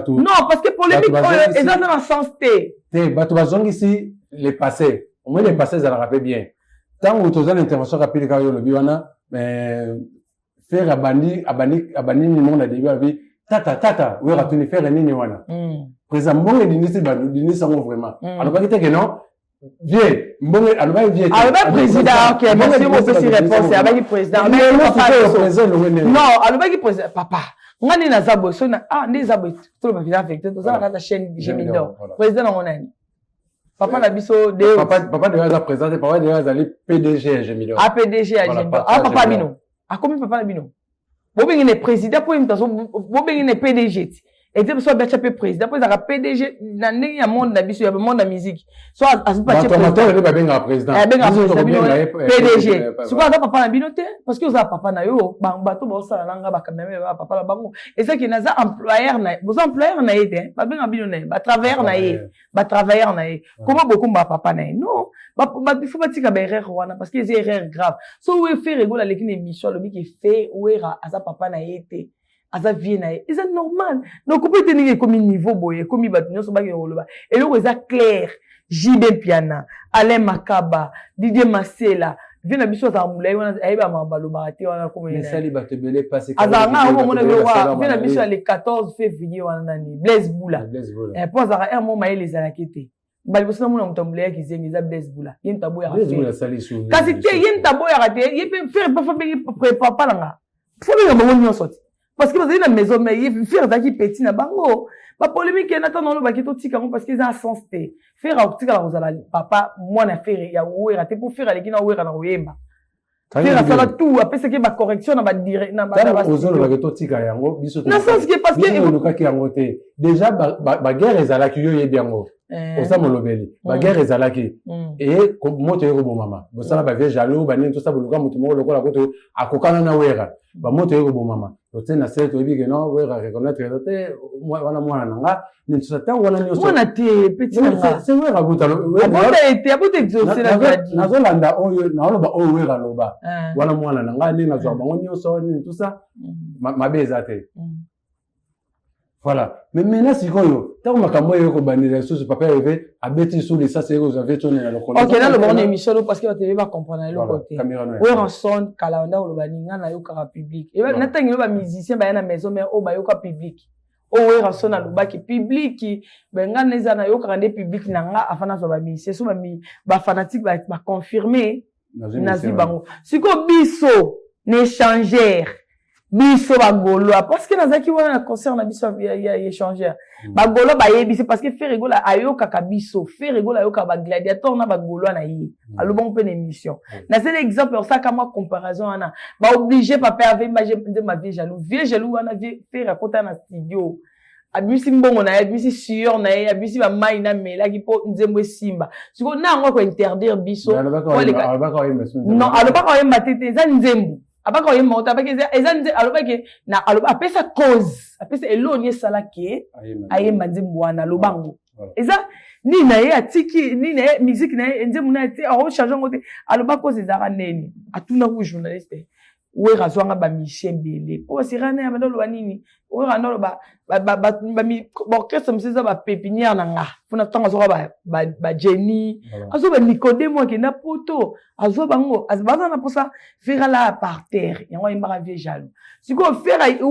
A: Non, parce que polémique oyo eza na sens te.
C: Te, bato bazongisi le passé. Omoi le passé ezalaka mpe bien ntango toza na intervention rapide kaka yo olobi wana. Ferre abandi nini moko na début abi tata tata Wera tuni Ferre nini wana président mbongo edindisi bato dindisi yango vraiment. Alobaki te ke non vie mbongo alobaki vie.
A: Alobaki président. Ok, merci mopesi réponse. Alobaki président. Non, alobaki président papa nga nde naza boye so ah nde eza boye toloba visa vecteur toza na kati ya chaîne Gemidor président nango nani. Papa na biso
C: Deo. Papa, papa Deo aza président te, papa Deo azali PDG ya Gemidor.
A: Ah, PDG ya Gemidor. Ah, papa bino. Akomi papa na bino. Bobengi ne président po ye azo bobengi ne PDG ti. Ete biso abiacha pe président po ezalaka PDG na ndenge ya monde na biso ya monde ya musique. So
C: azopatie président. Bato nde babengaka président.
A: Eh, abengaka président bino PDG. Sikoyo aza papa na bino te parce que oza papa na yo, bato baosala na nga ba cameraman ba papa na bango. Ezaki naza employeur na boza employeur na ye te, babenga bino na ye, ba travailleur na ye. Ba travailleur na ye. Comment bokomba papa na ye? Non, il faut batika ba erreur wana parce que eza erreur grave. So we Ferre Gola aleki na émission alobi ke fe Wera aza papa na ye te, aza vie na ye, eza normal. Donc opo ete ndenge ekomi niveau boye, ekomi bato nyonso bakende koloba eloko eza clair. JB Mpiana, Alain Makaba, Didier Masela, vie na biso azalaka molai wana, ayeba makambo alobaka te wana.
C: Esali bato ebele pasi.
A: Azalaka nga yango omona wa vie na biso ya le 14 février wana nani Blaise Bula, po azalaka air mo mayele ezalaki te. Mbala liboso namona moto ya molai ya kizengi eza Blaise Bula. Ye moto aboyaka, kasi te ye moto aboyaka te, ye mpe Ferre mpe fabengi papa na nga, fo benga bango nyonso te parce que bazali na maison, mais ye Ferre azalaki petit na bango. Bapolémique na ntango olobaki totika yango parce que eza sens te. Ferre akotikala kozala papa mwana Ferre ya Wera te, mpo Ferre aleki na Wera na koyemba. Ferre asala tout, apesaki bacorrection na
C: ba Ozolobaki totika yango, biso
A: na sens ke parce que
C: olukaki yango te. Déjà baguerre ezalaki, yo oyebi yango, oza molobeli. Baguerre ezalaki e moto ye kobomama, bosala bavieux jaloux banini, tosala boluka moto moko lokola kutu akokana na Wera, bamoto ye kobomama, totie na se, toyebi ke non, Wera reconnaître te wana mwana na nga nini, tosa ntango wana nyonso.
A: Mwana te, petit na nga.
C: Se Wera
A: abota ete abota exaucé na
C: gadi. Nazolanda oyo naoloba, oyo Wera aloba wana mwana na nga, ndenge nazwaka bango nyonso nini, tout ça mabe eza te. Voilà. Mais maintenant sikoyo, ntango makambo oyo ekobandela lisusu, papa Hervé abeti lisusu lisasi, ekozwa vie tone na lokolo.
A: Ok, naloba wana émission lo parce que bato ebeba comprendre eloko te. Werrason kala banda koloba ni nga nayokaka public. Natangi yo bamusicien baya na maison mère oyo bayoka public. Oyo Werrason alobaki public, nga neza nayokaka nde public na nga avant nazwa bamusicien. So bafanatique baconfirme, nazwi bango. Sikoyo biso na échangeur, biso bagaulois, parce que nazalaki wana na concert na biso ya échangeur, bagaulois bayebisi parce que Ferre Gola ayokaka biso. Ferre Gola ayokaka bagladiator na bagaulois na ye, alobango mpe na émission. Nasali exemple, osalaka mwa comparaison wana, baoblige papa Hervé nzemba Vieux Jaloux. Vieux Jaloux wana, Ferre akota na studio, abimisi mbongo na ye, abimisi sueur na ye, abimisi bamai na melaki mpo nzembo esimba. Sikoyo na yango akointerdire biso? Non, alobaka oyemba te te, eza nzembo abaka oyemba ngo te, abaki eza nze alobaki na aloba, apesa cause, apesa eloni esalaki ayemba nzembo wana. Aloba ngo eza nini na ye, atiki nini na ye, musique na ye, nzembo na ye te, akochange yango te. Aloba cause ezalaka nini, atunaki journaliste. Wera azwanga bamusicien ebele mpo basera na ya banda oloba nini, Wera nda oloba baorchestre mosusu eza bapépinière na nga mpona ntango azwaka bajeni, azwa banicodemo, akenda poto, azwa bango, baza na mposa Ferre ala par terre, yango ayembaka Vieux Jaloux. Sikoyo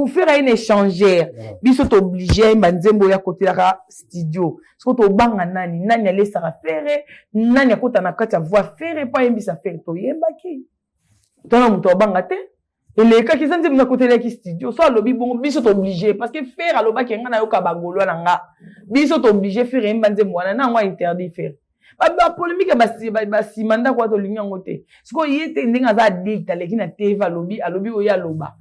A: Ferre aye na échangeur, biso tooblige ayemba nzembo oyo akotelaka studio. Sikoyo tobanga nani? Nani alesaka Ferre? Nani akota na kati ya voix Ferre mpo ayembisa Ferre? Toyembaki tona moto abanga te, elekaki, eza nzembo nakotelaki studio. So alobi bongo, biso tooblige parce que Ferre alobaki nga nayoka bagaulois na nga, biso tooblige Ferre yemba nzembo wana na yango interdit Ferre. Bapolémique basima ndako wana tolingi yango te. Sikoyo ye te ndenge aza adulte, aleki na TV, alobi, alobi oyo aloba,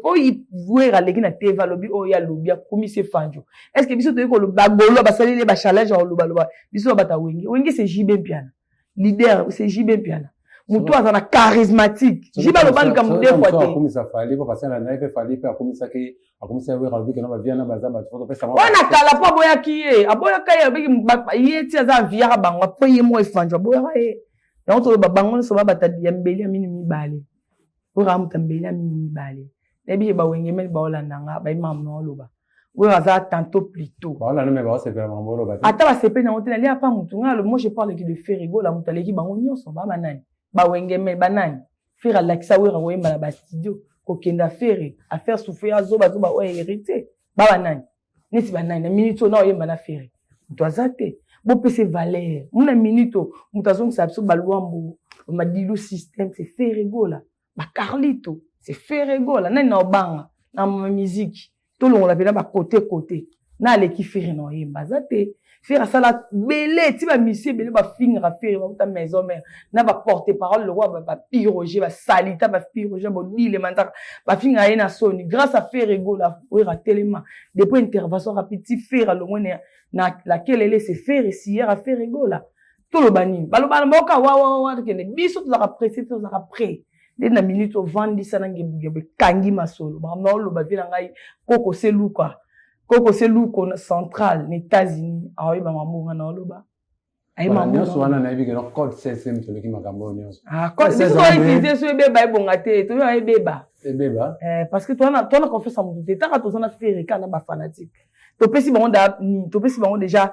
A: oyo Wera aleki na TV, alobi oyo alobi, akomisi efanjo. Est ce que biso toyei koloba? Bagaulois basaleli ye bachallenge ya kolobaloba. Biso babata Wenge, Wenge c'est JB Mpiana, leader c'est JB Mpiana, moto aza na charismatique. JB aloba likambo deux fois te.
C: Akomisa Fally po basala na ye mpe Fally mpe akomisaki, akomisa Wera, alobi kena bavia na baza bato fo topesa.
A: Wana kala mpo aboyaki ye, aboyaka ye, alobaki ye ti aza aviaka bango mpo ye moko efanjo aboyaka ye. Yango toloba bango nyonso babata ya mbeli ya mino mibale. Oyo moto ya mbeli ya mino mibale, nayebi ke bawenge meli baolanda nga, bayebi makambo na oloba. Oyo aza tantôt plutôt.
C: Baolanda me baosepela makambo oloba te.
A: Ata basepeli nango te, nalia pa motu nga alobi. Moi je parle que de Ferre Gola, moto aleki bango nyonso. Ba banani? Bawenge meli banani? Ferre alakisa Wera koyemba na bastudio, kokenda Ferre afaire souffrir, azobazoba oyo héritier. Ba banani? Neti banani na minute oyo na oyemba na Ferre? Moto aza te. Bopesa valeur muna minute oyo, moto azongisa biso balwambo, madilu système, c'est Ferre Gola. Bacarlito, c'est Ferre Gola. Nani na obanga na musique? Tolongola mpena bakote kote na aleki Ferre na oyemba aza te. Ferre asala bele ti bamisie ebele bafingaka Ferre, bauta Maison Mère na baporte parole lokola bapiroge basalita, bapiroge bodile manzaka, bafingaka ye na soni. Grâce à Ferre Gola, Wera telema depuis intervention rapide ti Ferre alongwe na lakelele. C'est Ferre siyera Ferre Gola. Toloba nini? Baloba na mboka wawawa, tokende. Biso tozalaka pressé, tozalaka prêt nde na minute ovandisa na ngebugebu, ekangi masolo. Makambo na oloba, vie na ngai koko seluka, koko seluko na centrale na États-Unis, aoyeba makambo nga na oloba.
C: Nyonso wana nayebi ke code csm toleki makambo oyo nyonso.
A: Biso toutiliser so ebeba, ebonga te, toyeba ebeba.
C: Ebeba.
A: Parce que toana confiance ya motu te. Taka toza na Ferre kaka na bafanatique, topesi bango topesi bango déjà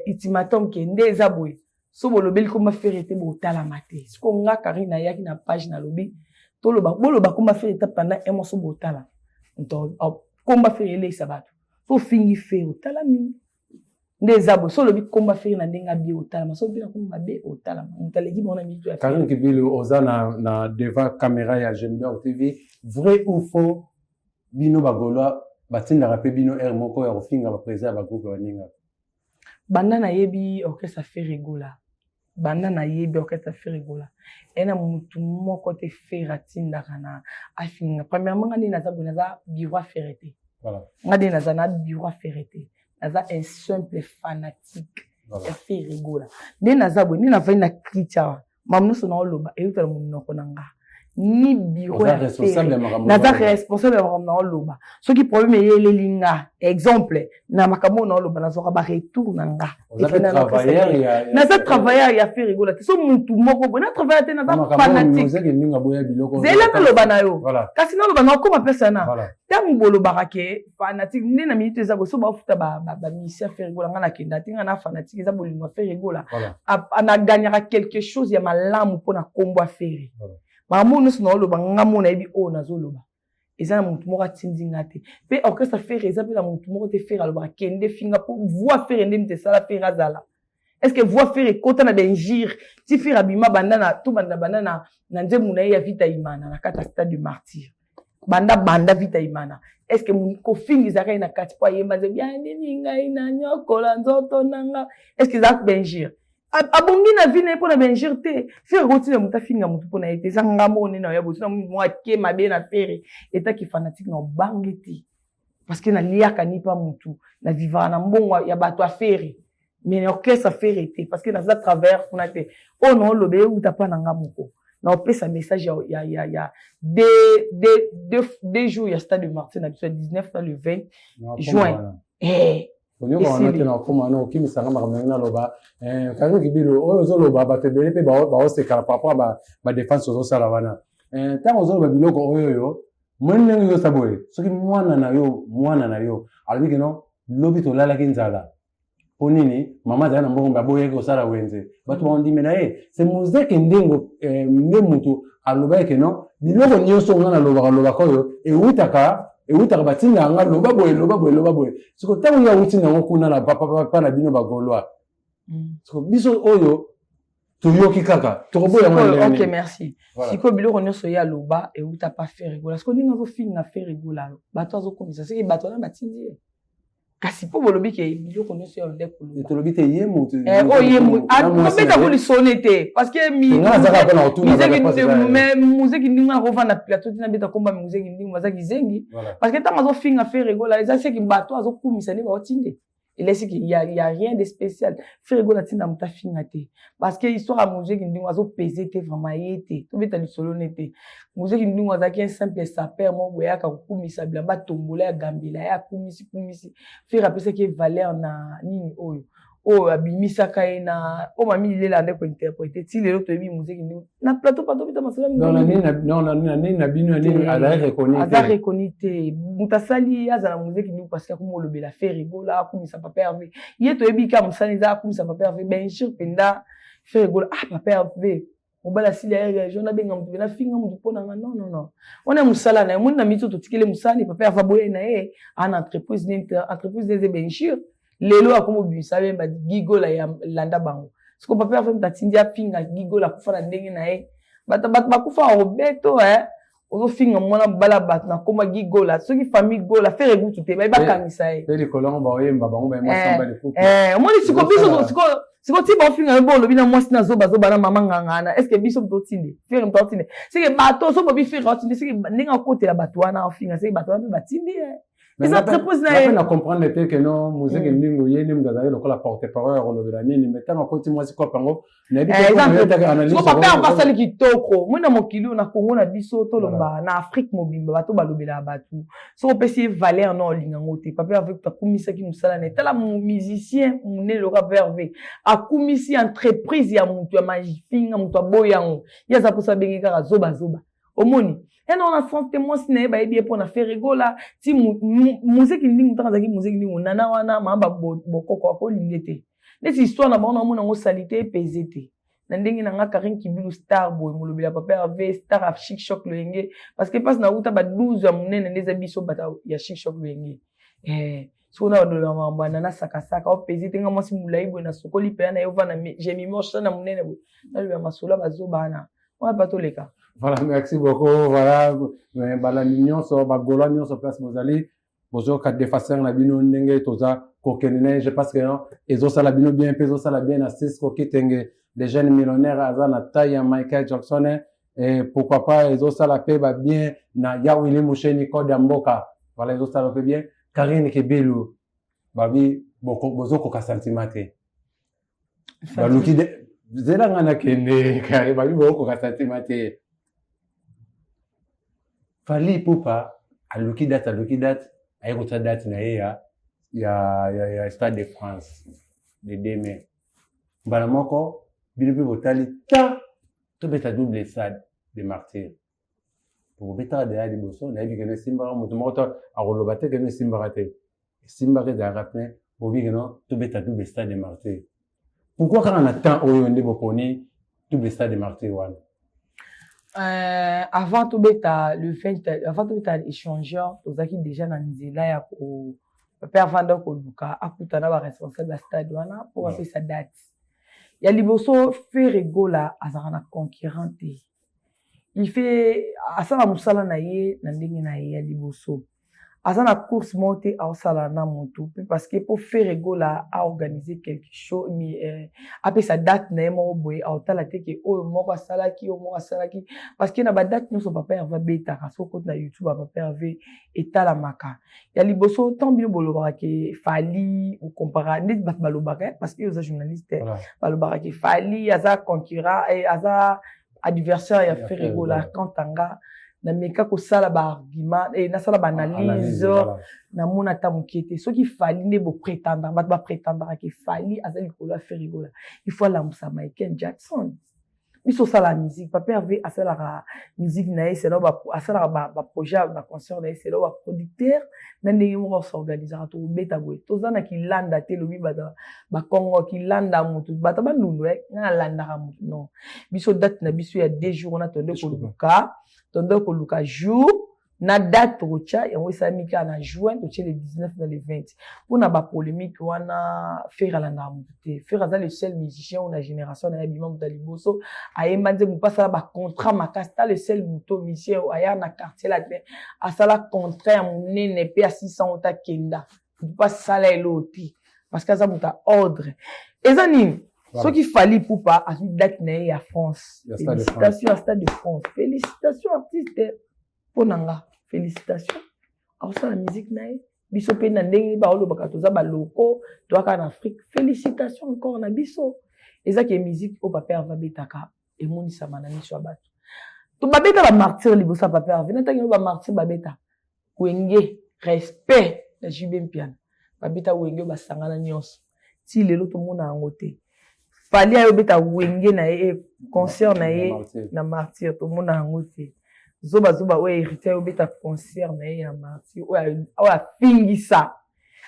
A: ultimatum ke nde eza boye: so bolobeli komba Ferre te, botalama te. Siko nga Karine nayaki na page, nalobi toloba, boloba komba Ferre te pendant un mois, so botala komba Ferre eleisa bato. So ofingi Ferre, otalami. Nde eza boye: so olobi komba Ferre na ndenge abie, otalama. So obi na komba mabe, otalama. Moto aleki bango na mitu ya
C: Karine Kibilu, oza na devant caméra ya Gemdor TV. Vrai ou faux, bino bagaulois batindaka mpe bino aire moko ya kofinga baprésident ya bagroupe baninga?
A: Banda nayebi orchestre Ferre Gola, banda nayebi orchestre Ferre Gola, eye na motu moko te Ferre atindaka na afinga. Premièrement, nga nde naza boye, naza bureau ya Ferre te. Nga nde naza na bureau ya Ferre te, naza un simple fanatique ya Ferre Gola. Nde naza boye, nde navandi na kiti awa, makambo nyonso naoloba eyutala monoko na nga, ni bureau ya Ferre. Naza responsable ya makambo naoloba. Soki problème eyeleli nga, exemple na makambo oyo naoloba, nazwaka baretour na nga. Naza travailleur ya Ferre Gola te. So mutu moko boye na travailleur te, naza fanatique. Zela naloba na yo, kasi naloba na okoma mpesa na ntango bolobaka ke fanatique nde na minute eza boye. So bafuta bamisi ya Ferre Gola, nga nakenda te. Nga na fanatique, eza bolingo ya Ferre Gola, nagagnaka quelque chose ya malamu mpona nkombo ya Ferre. Makambo nyonso naoloba, nga mo nayebi oyo nazoloba. Eza na motu moko atindi nga te, mpe orchestre Ferre eza mpe na motu moko te Ferre alobaka kende finga. Mpo voix Ferre nde moto esala Ferre azala. Est ce que voix Ferre ekota na bainjure ti Ferre abima? Banda na to banda banda na nzembo na ye ya Vita Imana na kati ya Stade de Martyr, banda banda Vita Imana, est ce que kofinga ezalaka ye na kati mpo ayemba nzembo ya nini, ngai na nyokola nzoto na nga? Est ce que ezalaka bainjure? Abongi na vie na ye mpo na bainjure te. Ferre kotina moto afinga motu mpo na ye te. Eza ngambo oyo nde na oya botina mo ake mabe na Ferre etaki fanatique na obange te, parce que naliaka ni pa motu, na vivaka na mbongo ya bato ya Ferre, mais na orchestre Ferre te, parce que naza travailleur kuna te. Oyo naoloba euta mpa na nga moko. Naopesa message ya 2 jours ya Stade de Martyr na biso, ya 19 na le 20 juin.
C: Konyoka wana te, na okoma wana okimisanga makambo ndenge naloba. Karine Kibilu, oyo ozoloba, bato ebele mpe baosekala par rapport a badéfense ozosala wana. Ntango ozoloba biloko oyo, oyo moni ndenge ozosa boye, soki mwana na yo alobi keno lobi tolalaki nzala mpo nini, mama azali na mbongo, baboyaki kosala wenze, bato baondimela ye. Se mozeke ndengo nde motu alobaki keno biloko nyonso nga nalobaka lobaka oyo ewutaka batindaka nga, loba boye, loba boye, loba boye. Siko ntango ye awuti nango kuna na papa na bino bagaulois, siko biso oyo toyoki kaka tokoboya.
A: Ok, merci. Sikoyo biloko nyonso ye aloba ewuta pa Ferre Gola. Sikoyo ndenge azofinga Ferre Gola, bato azokomisa soki bato wana batindi ye, kasi mpo bolobi ke biloko nyonso ya nde koloba.
C: Tolobi te ye motu.
A: Oyo ye tobetako lisone te, parce que Muzeki Ndingo akovanda plateau tina beta komba Muzeki Ndingo aza kizengi, parce que ntango azofinga Ferre Gola, eza seki bato azokumisa nde baotinde elesiki. Y a rien de spécial. Ferre Gola ntina moto afinga te, parce que histoire ya Muzeki Ndingo azopese te vraiment ye te. Tobeta lisolo ne te. Muzeki Ndingo azalaki un simple sapeur moko boye, ayaka kokumisa bilamba, tombola ya gambela ye, akumisi kumisi Ferre, apesaki ye valeur na nini oyo abimisaka ye na oyo mami lilela nde kointerpréter. Ti lelo toyebi Muzeki Ndingo na plateau pa tobeta masolo.
C: Nini na bino nini azali reconnu?
A: Aza reconnu te. Moto asali ye azala Muzeki Ndingo, parce que akoma olobela Ferre Gola, akumisa papa Hervé. Ye toyebi ka mosala eza akumisa papa Hervé, benjir mpenza Ferre Gola. Ah, papa Hervé mobali asili ya région, nabenga motu mpe nafinga motu mpo na nga. Non, non, non, wana mosala na ye. Moni na miti totikeli mosala ni papa Hervé aboye na ye ana entreprise ne entreprise ne eza benjir. Lelo akoma obimisa be bagigola ya landa bango. Siko papa Hervé moto atindi afinga gigola, akufa na ndenge na ye. Bato bakufa, obeto. Ozofinga mwana mobala bato na komba Guy Gola. Soki famille Gola Ferre gutu te, baye bakangisa ye.
C: Pe likolo yango baoyemba bango baye mwasi
A: Eh,
C: mobali kuku.
A: Eh, omoni siko biso
C: Ezosala-
A: siko siko ti baofinga yo bo olobi na mwasi na zoba zoba na mama ngangana. Est-ce que biso moto otinde? Ferre moto otinde. Seke bato so bobi Ferre otinde, seke ndenge akotela bato wana ofinga, seke bato wana mpe batindi ye. Eza entreprise na ye.
C: Na comprendre te que non muziki ndingo ye nde moto azali lokola porte parole ya kolobela nini, mais ntango akoti mwasi kope yango nayebi te
A: Eh, eza
C: mpona ye taka analyse
A: siko papa
C: yango-
A: yango asali kitoko. Moi na mokili oyo, na Congo na biso, toloba na Afrique mobimba, bato balobelaka bato. Soki opesi ye valeur na olinga yango te. Papa Hervé akumisaki mosala na ye. Tala musicien monene lokola Papa Hervé akumisi entreprise ya moto ya mafinga, moto aboyi yango. Ye aza mposa abenge kaka zoba zoba. Omoni ye na wana France te, mwasi na ye bayebi ye mpona Ferre Gola. Ti muziki ndingu, ntango azalaki muziki ndingu nana wana mama bokoko akolinge te. Neti histoire na bango naomona yango salité epese te. Na ndenge na nga Karine Kibilu star boye, molobeli ya Papa Hervé, star ya Chic Choc Loyenge, parce que mpasi na uta ba 12 ya monene nde eza biso bato ya Chic Choc Loyenge. Eh, soki na balobela makambo ya nana sakasaka opese te. Nga mwasi molai boye nasokoli mpenza na ye ovanda jemimor na monene boye, nalobela masolo ya bazoba wana wana pa toleka.
C: Voilà, merci beaucoup. Voilà, balandi nyonso, bagaulois nyonso place bozali, bozoyoka défenseur na bino ndenge toza kokende na ye. Je pense que non, ezosala bino bien mpe ezosala bien na Cisco Kitenge, le jeune millionnaire aza na taille ya Michael Jackson. Et pourquoi pas ezosala mpe babien na ya Willy Musheni, code ya mboka. Voilà, ezosala mpe bien. Karine Kibilu, babi bozokoka sentiment te. Baluki zela nga nakende kare. Babi bokoka sentiment te. Fally Ipupa aluki date, aluki date, aye kotia date na ye ya Stade de France le 2 mai. Mbala moko bino mpe botali ta tobeta double Stade de Martyr. Tokobetaka deya liboso, nayebi keno esimbaka. Moto moko to akoloba te keno esimbaka te, esimbaka, ezalaka plein. Bobi keno tobeta double Stade de Martyr. Pourquoi kaka na temps oyo nde boponi double Stade de Martyr wana?
A: Avant tobeta le 20, avant tobeta échangeur, tozalaki déjà na nzela ya ko papa avanda koluka akutana baresponsable ya stade wana mpo bapesa date ya liboso. Ferre Gola azalaka na concurrent te. Il fait asala mosala na ye na ndenge na ye. Ya liboso, aza na course moko te aosala na motu mpe, parce que mpo Ferre Gola aorganiser quelque chose, apesa date na ye moko boye, aotala te ke oyo moko asalaki, oyo moko asalaki, parce que na badate nyonso Papa Herve abetaka, soki okoti na YouTube ya Papa Herve etalamaka. Ya liboso, ntango bino bolobaka ke Fally okompara ndeti bato balobaka, parce que oza journaliste, balobaka ke Fally aza concurrent, aza adversaire ya Ferre Gola. Quant à nga, nameka kosala baargument, nasala baanalyse, namona ata moke te. Soki Fally nde boprétendaka, bato baprétendaka ke Fally aza likolo ya Ferre Gola, il faut alamusa Michael Jackson. Biso osala musique, Papa Hervé asalaka musique na ye selon, asalaka baprojet ya baconcert na ye selon baproducteur na ndenge moko asorganisaka. Tokobeta boye, toza na kilanda te. Elobi bato bakongo kilanda motu, bato bandundu, nga nalandaka motu non. Biso date na biso ya 2 jours wana, tonde koluka jour na date tokotya yango. Esalami kaka na juin, totie le 19 na le 20 mpona bapolémique wana. Ferre alandaka motu te. Ferre aza le seul musicien oyo na génération na ye abima moto ya liboso ayemba nzembo mpo asala bacontrat makasi. Ta le seul moto musicien oyo aya na Quartier Latin asala contrat ya monene mpe ya 600 oyo takenda mpo asala eloo te, parce que aza moto ya ordre. Eza nini? Soki Fally Ipupa azwi date na ye ya France, félicitation ya Stade de France, félicitation artiste. Mpo na nga, félicitation. Akosala musique na ye. Biso mpe na ndenge baolobaka toza baloko, toyaka na Afrique, félicitation encore na biso. Eza ke musique oyo Papa Herve abetaka emonisama na miso ya bato. To babeta bamartyr liboso ya Papa Herve, natangi oyo bamartyr babeta Wenge, respect na JB Mpiana, babeta Wenge oyo basangana nyonso ti lelo tomona yango te. Fally ayo obeta Wenge na ye, concert na ye na Martyr, tomona yango te. Zobazoba oyo héritier ayo obeta concert na ye ya Martyr, oyo afingisa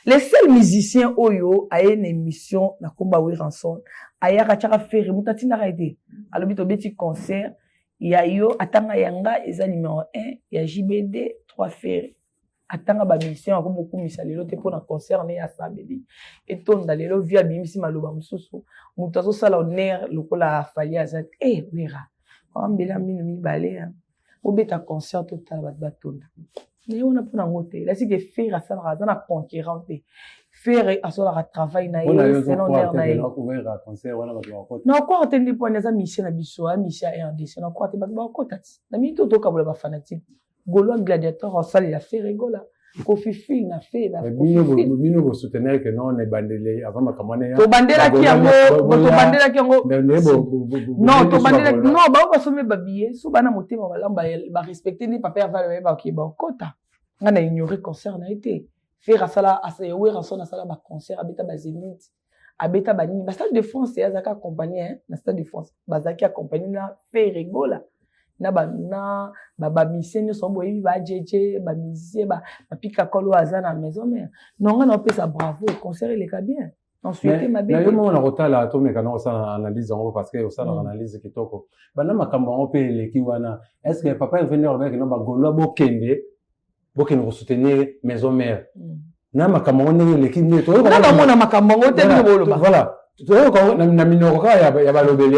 A: le seul musicien oyo aye na émission na komba Werrason, ayaka tiaka Ferre, moto atindaka ye te. Alobi tobeti concert ya yo, atanga yanga eza numéro 1, ya JBD 3, Ferre atanga bamusicien akomokumisa lelo te mpona concert ne ya samedi etonda. Lelo vi abimisi maloba mosusu, moto azosala honneur lokola Fally aza te. Eh, Wera ambela mino mibale. Bobeta concert totala bato batonda. Na ye wana mpona yango te. Lasike Ferre asalaka, aza na concurrent te. Ferre asalaka travail na ye selon l'heure na ye. Na croire te nde pwani aza musicien na biso, aza musicien ya RDC. Na croire te bato bakota ti. Na minute oyo tokabola ba fanatique. Gaulois gladiateur asalela Ferre Gola. Koffi fil na fe na
C: bino bino bo soutenir que non na ebandeli avant makambo wana
A: tobandelaki yango tobandelaki yango non tobandelaki non bango basombi ba billet so bana motema malamu ba respecter nde papa Hervé bayeba ke bakota nga na ignorer concert na ye te. Ferre asala Werrason asala ba concert abeta ba Zenith abeta ba nini ba Stade de France ye azalaki accompagné na Stade de France bazalaki accompagné na Ferre Gola na ba na ba ba musiciens nyonso boyebi ba JJ ba musiciens ba ba Pika Kolo aza na maison mère non nga na opesa bravo concert eleka bien na souhaite mabe
C: na yo moko na kotala tomeka na kosala analyse yango parce que osalaka analyse kitoko banda makambo yango mpe eleki wana est ce que papa Hervé nde alobaki no bagolois bokende bokende kosoutenir maison mère na makambo yango ndenge eleki nde
A: toyokamona makambo yango te bino boloba
C: voilà toyoka na minoko kaka ya balobeli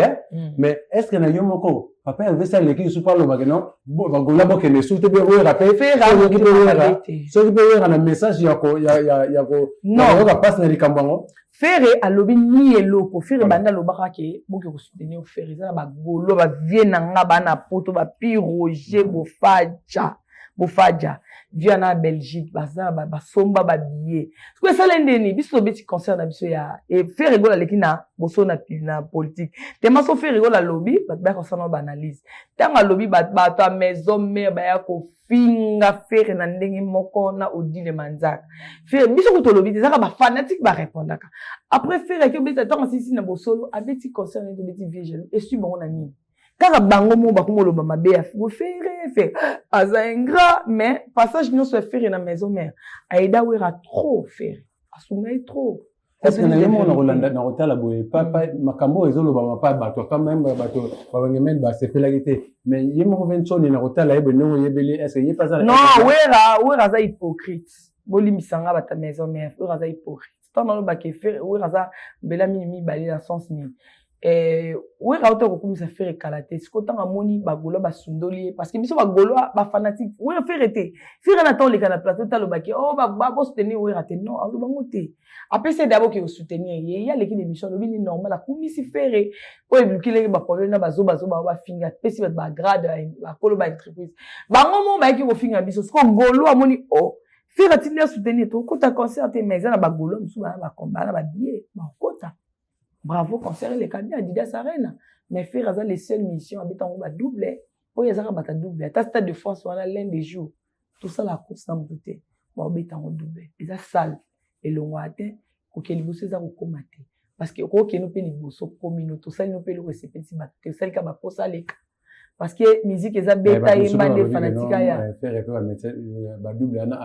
C: mais est ce que na yo moko papa Hervé si aleki lisusu mpo alobaki non bagola bokende lisusu te mpe oyera mpe soki mpe oyera soki mpe oyera na message ya koyoka mpasi na likambo yango.
A: Ferre alobi ni eloko. Ferre banda alobaka ke boke kosoutenir Ferre eza na bagolo bavie na nga bana poto ba Pi Roger Bofaja Bofaja via na Belgique baza basomba ba billet siko esala ndeni biso tobeti concert na biso ya e Ferre Gola aleki na boso na, na politique tema so Ferre Gola alobi bato baya kosala ba analyse ntango alobi bato ya maison mère baya kofinga Ferre na ndenge moko na Odile Manzaka Ferre biso kutu tolobi te ezaka ba fanatique ba répondaka après Ferre aki obeta ntango asilisi na bosolo abeti concert nini tobeti vieux jaloux esui bango na nini kaka bango moko bakoma oloba mabe ya Ferre. Ferre aza ingrat mais passage nyonso ya Ferre na maison mère aida Wera trop. Ferre asunga ye trop.
C: Est-ce que na yo moko na kolanda na kotala boye papa makambo oyo ezolobama pa bato quand même bato babangemene basepelaki te mais ye moko mpe nsoni na kotala ye boye ndenge oyebeli est ce que ye mpe aza
A: Non, Wera Wera aza hypocrite. Bolimbisa nga bato ya maison mère, Wera aza hypocrite. Ntango nalobaka Ferre Wera aza mbela mingi mibale na sens nini? Wera auta kokumisa Ferre kala te. Sikoyo ntango amoni bagaulois basundoli ye parce que biso bagaulois bafanatique Wera Ferre te. Ferre na ntango oleka na plateau te alobaki oh bosoutenir Wera te. Non, alobango te. Apesi ye d'abord ke osoutenir ye, ye aleki na émission alobi ni normal akumisi Ferre oyo ebukilaki baproblème na bazobazoba oyo bafinga apesi bato bagrade bakolo ba entreprise bango moko bayaki kofinga biso. Sikoyo gaulois amoni oh Ferre atindi asoutenir tokota concert te mais eza na bagaulois mosusu bana babillet bakota. Bravo, concert eleka bien Adidas Arena mais Ferre aza le seul mission abeta yango badouble oyo ezaka bata double ata Stade de France wana l'un des jours tosala course na motu te baobeta yango double eza salle elongwaka te koke liboso eza kokóma te parce que okokende mpe liboso komino tosali no mpe eloko esepelisi bato te osali ka baposa aleka parce que musique eza beta yemba nde fanatique aya.
C: Badouble wana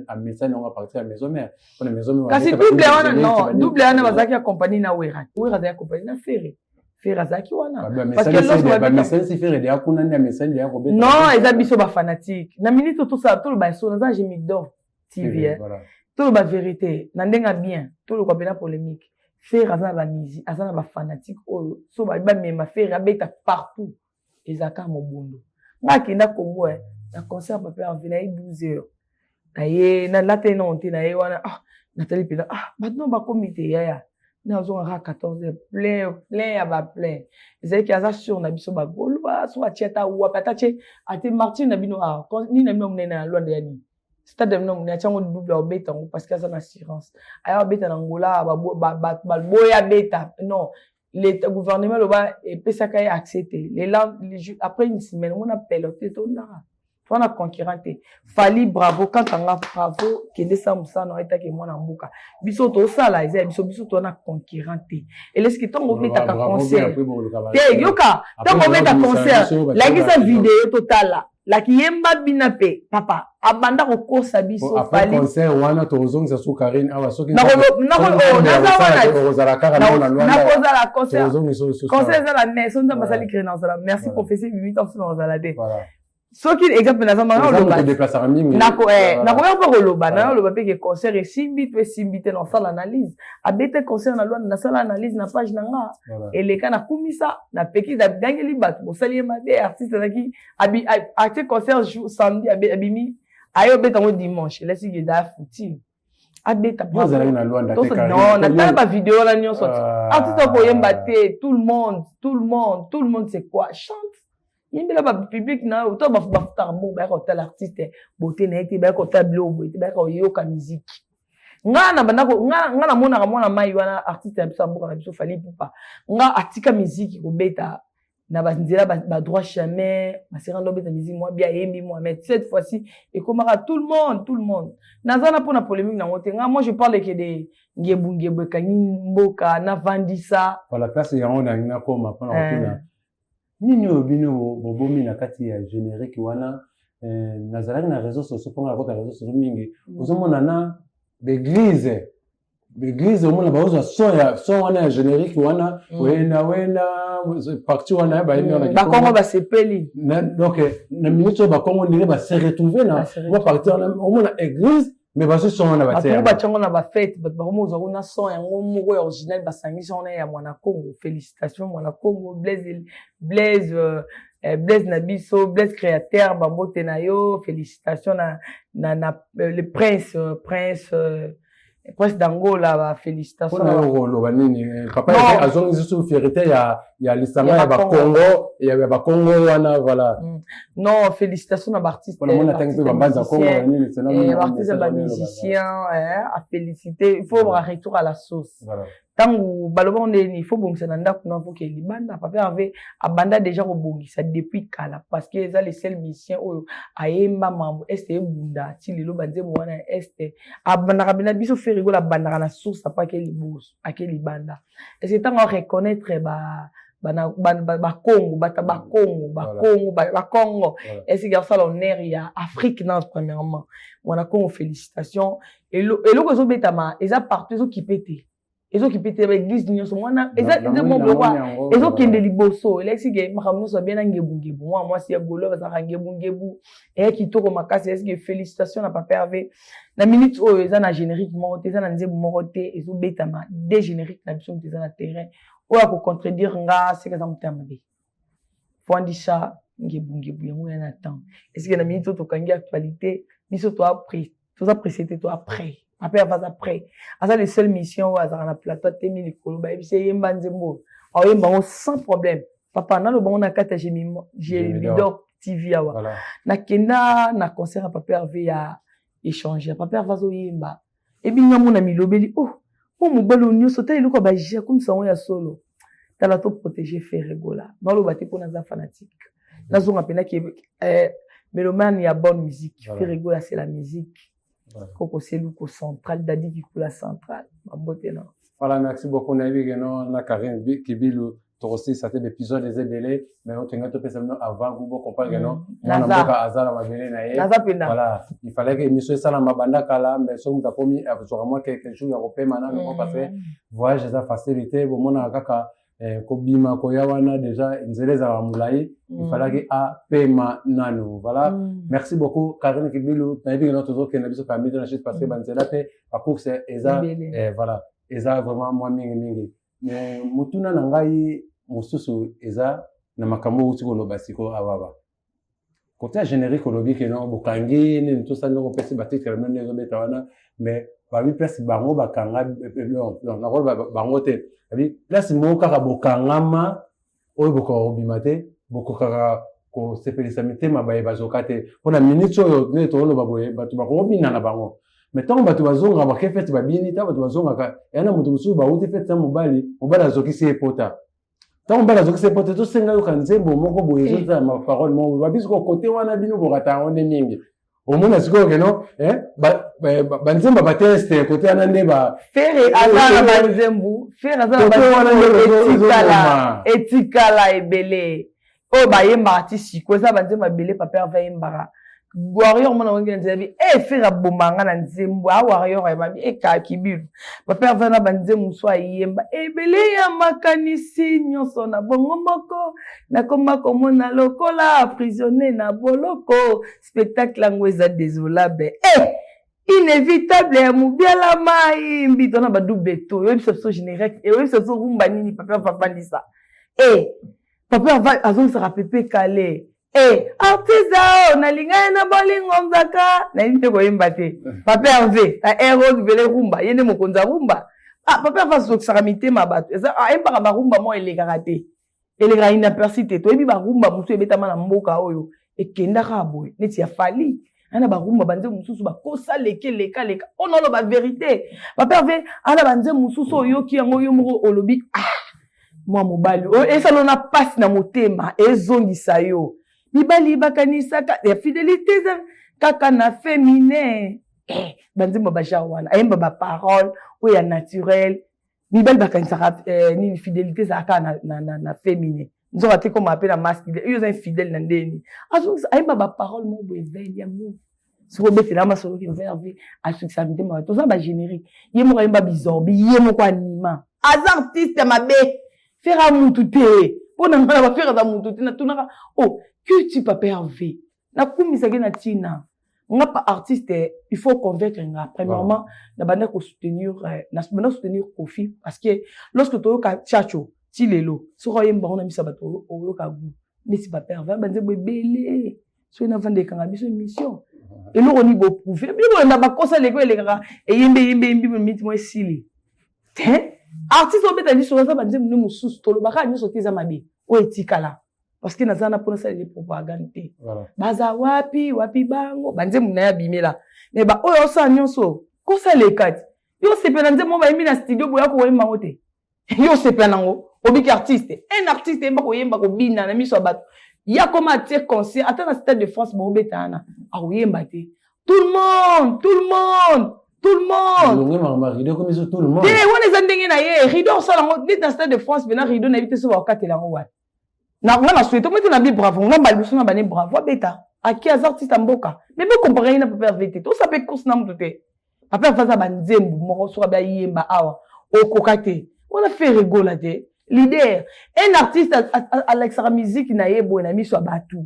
C: amesani yango à partir ya maison mère mpona maison mère.
A: Kasi double wana non, double wana bazalaki accompagné na Wera. Wera azalaki accompagné na Ferre, Ferre azalaki wana.
C: Parce que bamesani Ferre deya kuna nde amesani deya kobeta.
A: Non, eza biso bafanatique na minute tosala toloba so naza Gemidor TV toloba vérité na ndenge ya bien toloka mpena polémique. Ferre aza na bamisi aza na bafanatique oyo so bamema Ferre abeta partout ezalaka mobondo. Nga akenda Congo na concert papa Hervé na ye 12 heures na ye nalata ye nano te na ye wana ah natali mpenza ah bato no bakomi te yaya nazonga kaka 14 heures plein plein ya baplein ezalaki aza sur na biso bagaulois so atie ata wapi ata tie ate martine na bino ah nini na bino monene na Lwanda ya nini stade na bino monene atia yango double aobeta yango parce que aza na assurance aya abeta na Ngola baboya abeta non l'état gouvernement aloba epesaka ye accès te lela après une semaine omona pelote etondaka wana concurrent te. Fally bravo kantanga bravo kende sa mosala na etaki mwana mboka biso tosala eza ya biso biso towana concurrent te eleski ntango obetaka concert te yoka ntango obeta concert lakisa video totala laki yemba bina mpe papa abanda kokosa biso.
C: Fally concert wana tokozongisa su Karine awa soki
A: nakozala kaka nakozala concert concert eza la mais so Nzambe asali cré nazala merci prophétie bibita mosu nakozala te. Soki exemple naza
C: manakodeplasaka mingi,
A: nakoya mpe koloba, nayo oloba mpe ke concert esimbi to esimbi te. Nasala analyse, abete concert na Lwanda, nasala analyse na page na nga, eleka, nakumisa, napeki, nagangeli bato bosali ye mabe. Artiste azalaki atie concert jour samedi, abimi aye obeta yango dimanche, elasi eza futi abeta.
C: Non,
A: natala bavideo wana nyonso. Artiste akoyemba te. Tout le monde, tout le monde, tout le monde, c'est quoi? Chante, yembela bapublic na yo. To bafutaka mbongo, bayaka kotala artiste bote na ye te, bayaka kotala biloko boye te, bayaka koyoka musique. Nga na bandako, nga namonaka mwana mai wana, artiste na biso ya mboka na biso, Fally Ipupa. Nga atika musique kobeta na banzela, badroit chemin, basera ndo obeta musique mwa bia, ayembi mwa. Mais cette fois-ci ekomaka tout le monde, tout le monde. Naza na mpona polémique nango te. Nga, moi, je parle ke de ngebu ngebu ekangi mboka, navandisa.
C: Voilà, place yango nalingi nakoma mpona kotuna nini oyo bino bobomi na kati ya générique wana. Nazalaki na réseau sociaux, mponga nakota réseau sociaux mingi, ozomona na baeglise, baeglise omona bazozwa son ya son wana ya générique wana, wenda wenda, partie wana bayembi wana.
A: Bakongo basepeli.
C: Donc na minute oyo bakongo ndenge base retrouve na mwa partie wana, omona église, mais bazwi son wana.
A: Batie batie yango na bafete, bato bakomozwa kuna son yango moko ya original, basangisi wana ya Mwana Congo. Félicitation Mwana Congo, Blaise, Blaise, Blaise na biso, Blaise créateur, bambote na yo. Félicitation na le prince, prince, prince d'Angola, bafélicitation.
C: Mpona yo koloba nini? Papa azongisi su fierté ya lisanga ya Bakongo, ya Bakongo wana, voilà.
A: Non, félicitation na baartiste.
C: Mpona mona atangi mpe bambanza Kongo
A: nini. Baartiste, bamusicien à féliciter. Il faut retour à la source. Ntango baloba ndeni, il faut bongisa na ndako na voke libanda. Papa Hervé abanda déjà kobongisa depuis kala, parce que eza le seul musicien oyo ayemba mambo este ebunda ti lelo. Banzembo wana ya este abandaka bena biso. Ferre Gola abandaka na source, apa ake liboso, ake libanda. Est ce que ntango areconnaître ba Bakongo, bato Bakongo, Bakongo, Bakongo, est ce que asala honneur ya Afrique? Na premièrement, Mwana Kongo, félicitation. Eloko ezobetama eza partout, ezokipe te, ezokipe te. Baeglise nyonso mwana eza moko ezokende liboso. Elakisi ke makambo nyonso abia na ngebungebu. Mwana mwasi ya golo bazalaka ngebungebu, eya kitoko makasi. Elakisi ke félicitation na papa Hervé. Na minute oyo eza na générique moko te, eza na nzembo moko te ezobetama de générique na biso. Moto eza na terrain oyo akocontredire nga, seke aza motema mabe. Fwandisa ngebungebu yango ya na temps. Esike na minute oyo tokangi actualité, biso toza pressé te, toa prêt. Papa Hervé aza prêt, aza le seul mission oyo azalaka na plateau, atemi likolo, bayebisi eyemba nzembo oyo, aoyemba yango sans problème. Papa, naloba ngo na kati ya Gemidor TV awa. Nakenda na concert ya papa Hervé ya échange. Papa Hervé azoyemba, ebinga mona milobeli, oh, mo mobali oyo nyonso, tala eloko ya bagie, akomisa yango ya solo. Tala, toprotéger Ferre Gola. Naloba te mpo naza fanatique, nazonga mpena ke mélomane ya bonne musique. Ferre Gola, c'est la musique. Koko Seluko central, Dadi Kikula central, bambote na.
C: Voilà, merci beaucoup. Nayebi keno na Karine Kibilu tokosilisa te, baépisode eza ebele, mais otongai topesa bino avant goût, bocomprendre keno mwana mboka aza na mabele na ye.
A: Naza mpena.
C: Voilà, il fallait que émission esalama banda kala, mais soki moto akomi azwaka mwa quelques jours ya kopema nano, parce que voyage eza facilité, bomonaka kaka kobima koya wana, déjà nzela ezalaka molai. Il fallaki apema nano. Voilà, merci beaucoup Karine Kibilu. Nayebi keno tozokende biso famille to na chute, parce que banzela mpe bacourse eza, voilà, eza vraiment mwa mingimingi. Mais motuna na ngai mosusu eza na makambo outi koloba sikoyo awawa, côté ya générique. Olobi keno bokangi nini, tosali ndenge opesi batitre na bino ezobeta wana, mais babi place bango bakanga, nakoloba bango te, babi place moko kaka bokangama oyo bokoka kobima te, bokokaka kosepelisa mitema baye bazoka te. Mpona minute oyo nde toloba boye, bato bakobina na bango, mais ntango bato bazongaka, bake fete, babini. Ntango bato bazongaka, eya na moto mosusu bauti fete na mobali, mobali azokisi ye pota. Ntango mobali azokisi ye pota, tosenga yoka nzembo moko boye, ezozala maparole moko boye. Babi sikoyo kote wana bino bokata yango nde mingi. Omona sikoyo keno banzembo bateste kote wana nde.
A: Ferre aza na banzembo, Ferre aza na banzembo etikala, etikala ebele oyo bayembaka ti sikoyo. Eza banzembo ebele papa Hervé ayembaka. Warrior mona wangi na nzela bi e Ferre aboma nga na nzembo a warrior ya babi e kakibilu papa Herve na banzembo mosusu ayemba ebele ya makanisi nyonso na bongo moko nakoma komona lokola prisonnier na boloko spectacle yango eza désolable e inévitable ya mobiala mai mbito na badouble to oyebisa biso générique oyebisa biso rumba nini papa Herve afandisa e papa Herve azongisaka pepe kale. Eh, artiste oyo nalinga ye na bolingo nzaka nayebi mpe koyemba te papa Herve na air vele rumba ye nde mokonzi ya rumba. Ah, papa Herve azokisaka mitema ya bato, ayembaka barumba moko elekaka te, elekaka inaperçu te. Toyebi barumba mosusu ebetama na mboka oyo ekendaka boye neti ya Fally ana barumba banzembo mosusu bakosa leke leka leka oyo naoloba vérité. Papa Herve ana banzembo mosusu oyoki yango yo moko olobi ah mwa mobali oyo esala na pasi na motema ezongisa yo mibali bakanisaka ya fidélité eza kaka na féminin. Eh, banzembo bagenre wana ayemba baparole oyo ya naturel, mibali bakanisaka nini fidélité ezalaka na féminin, nzoka te koma mpe na masculin oyo eza infidèle na ndeni azongisa ayemba baparole moko boye vele ya move. Soki obetela masolo ki Herve asukisa mitema, toza bagénérique ye moko ayemba bizorbi ye moko anima aza artiste mabe. Ferre mutu te mpo na ngai na baFerre aza mutu te. Natunaka oh que tu papa Herve nakumisaki na ntina nga pa artiste, il faut convaincre nga premièrement na banda kosoutenir, na banda soutenir Kofi, parce que lorsque toyoka Tchatcho ti lelo soki oyemba ngo na miso ya bato oyoka goût neti papa Herve banzembo ebele. Soki navanda ekanga biso émission eloko nini boprouve bino bolanda bakosa leko elekaka eyembe eyembe eyembi miniti mo esili te. Artiste obeta liso aza banzembo nde mosusu tolobaka nyonso te eza mabe oyo etikala parce que naza na mpona saleli propagande te. Baza wapi wapi bango banzembo na ye abimela mais baoyo osala nyonso kosaleka ti yo osepela nzembo oyo bayembi na studio boya koyemba yango te, yo osepela nango obiki artiste. Un artiste yemba koyemba kobina na miso ya bato ya koma atie concert ata na Stade de France boobeta wana akoyemba te tout le monde, tout le monde, tout le monde.
C: Te
A: wana eza ndenge na ye rideau osala yango neti na Stade de France mpena rideau nayebi te so bakokatela yango wapi. Na nga na souhaite ometi na bi bravo nga mbala liboso na bane bravo abeta aki aza artiste ya mboka mais bocompare ye na papa Herve te, tosa mpe course na moto te. Papa Herve aza banzembo moko soki abe ayemba awa okoka te wana Ferre Gola te leader. Un artiste alakisaka musique na ye boye na miso ya bato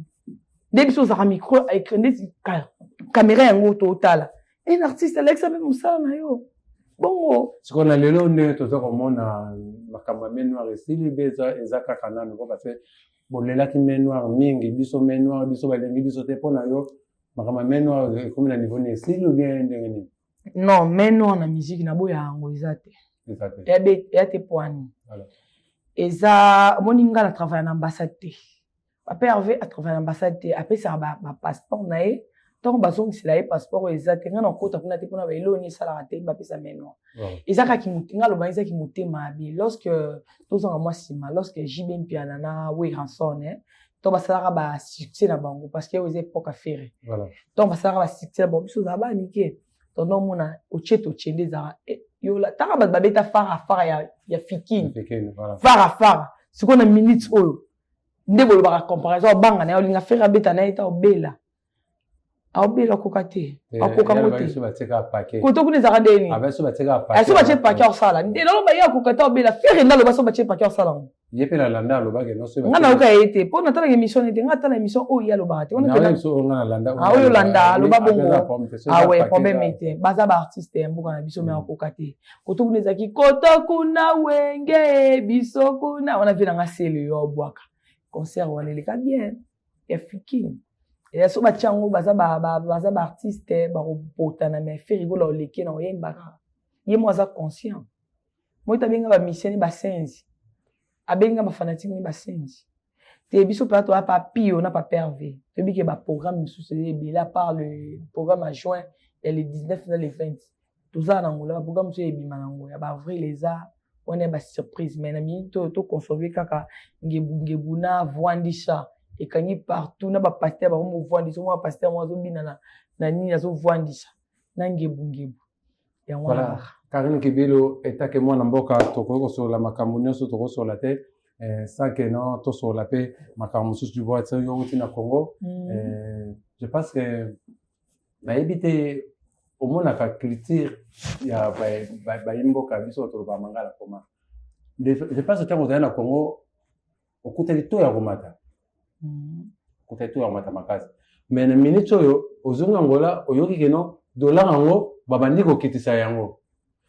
A: nde biso ozalaka micro ndeti caméra yango totala. Un artiste alakisa mpe mosala na yo bongo.
C: Sikoyo na lelo ndenge toza komona makambo ya main noire esili be eza kaka nano po parce que bolelaki main noire mingi, biso main noire biso balingi biso te. Mpo na yo makambo ya main noire ekomi na niveau nini, esili ou bien ndenge nini?
A: Non, main noire na musique naboya yango eza te. Eya te poani eza omoni nga na travaille na ambassade te. Papa Herve atravaille na ambassade te, apesaka bapasseport na ye ntango bazongisela ye passeport oyo eza te. Nga na okota kuna te mpona baeloni esalaka te bapesa main noire eza kaka nga aloba ezaki motema mabe. Lorsque tozanga mwa nsima, lorsque JB Mpiana na Werrason to basalaka basuccès na bango, parce que oyo eza époque affaire ntango basalaka basuccès na bango, biso ozala bana mike tondo omona otie totie nde ezalaka yola taka bato babeta fara fara ya fikini fara fara. Sikoyo na minute oyo nde bolobaka comparaison obanga na ye olinga Ferre abeta na ye ta obela aobela akoka te akoka ngo te koto kuna ezalaka ndeni so batie pake osala nde naloba ye akoka te obela Ferre nde aloba so batie pake osala ngo.
C: Ye mpe nalanda alobaki.
A: Nga nayoka ye te mpo natalaka émission nete nga atala émission oyo ye alobaka te oyo olanda aloba bongo awe problème te. Baza baartiste ya mboka na biso me akoka te koto kuna ezalaki koto kuna wenge biso kuna wana mpe nanga sele yo abwaka concert wana eleka bien ya fikini ya so batia yango baza baartiste bakobotana mais Ferre Gola oleki na oyembaka ye mo aza conscient moyita abenga bamisien ni basenzi abenga bafanatike ni basenzi te. Biso mpenza toya pa pio na pa Herve toyebi ke baprogramme mosusu eza ebele à part le programme ya juin ya le 19 na le 20 toza na ngola baprogramme mosusu ebima nango ya baavril eza wana ya basurprise mais na minute oyo toconserve kaka ngebungebu na vwandisha ekangi partout na bapaster bango movwandisa omwa bapaster moko azobina na nini azovwandisa na ngebungebu yango wana.
C: Voilà. Karine Kibilo etake mwana mboka tokoki kosolola makambo nyonso tokosolola te sans que non tosolola mpe makambo mosusu du bois yo uti na Congo. Je pense que nayebi te omonaka culture ya bayi mboka biso tolobaka mangala koma. Je pense ntango ozali na Congo okutaki to ya komata, okutaki to ya komata makasi, mais na minute oyo ozongi Angola, oyoki keno dollar yango babandi kokitisa yango,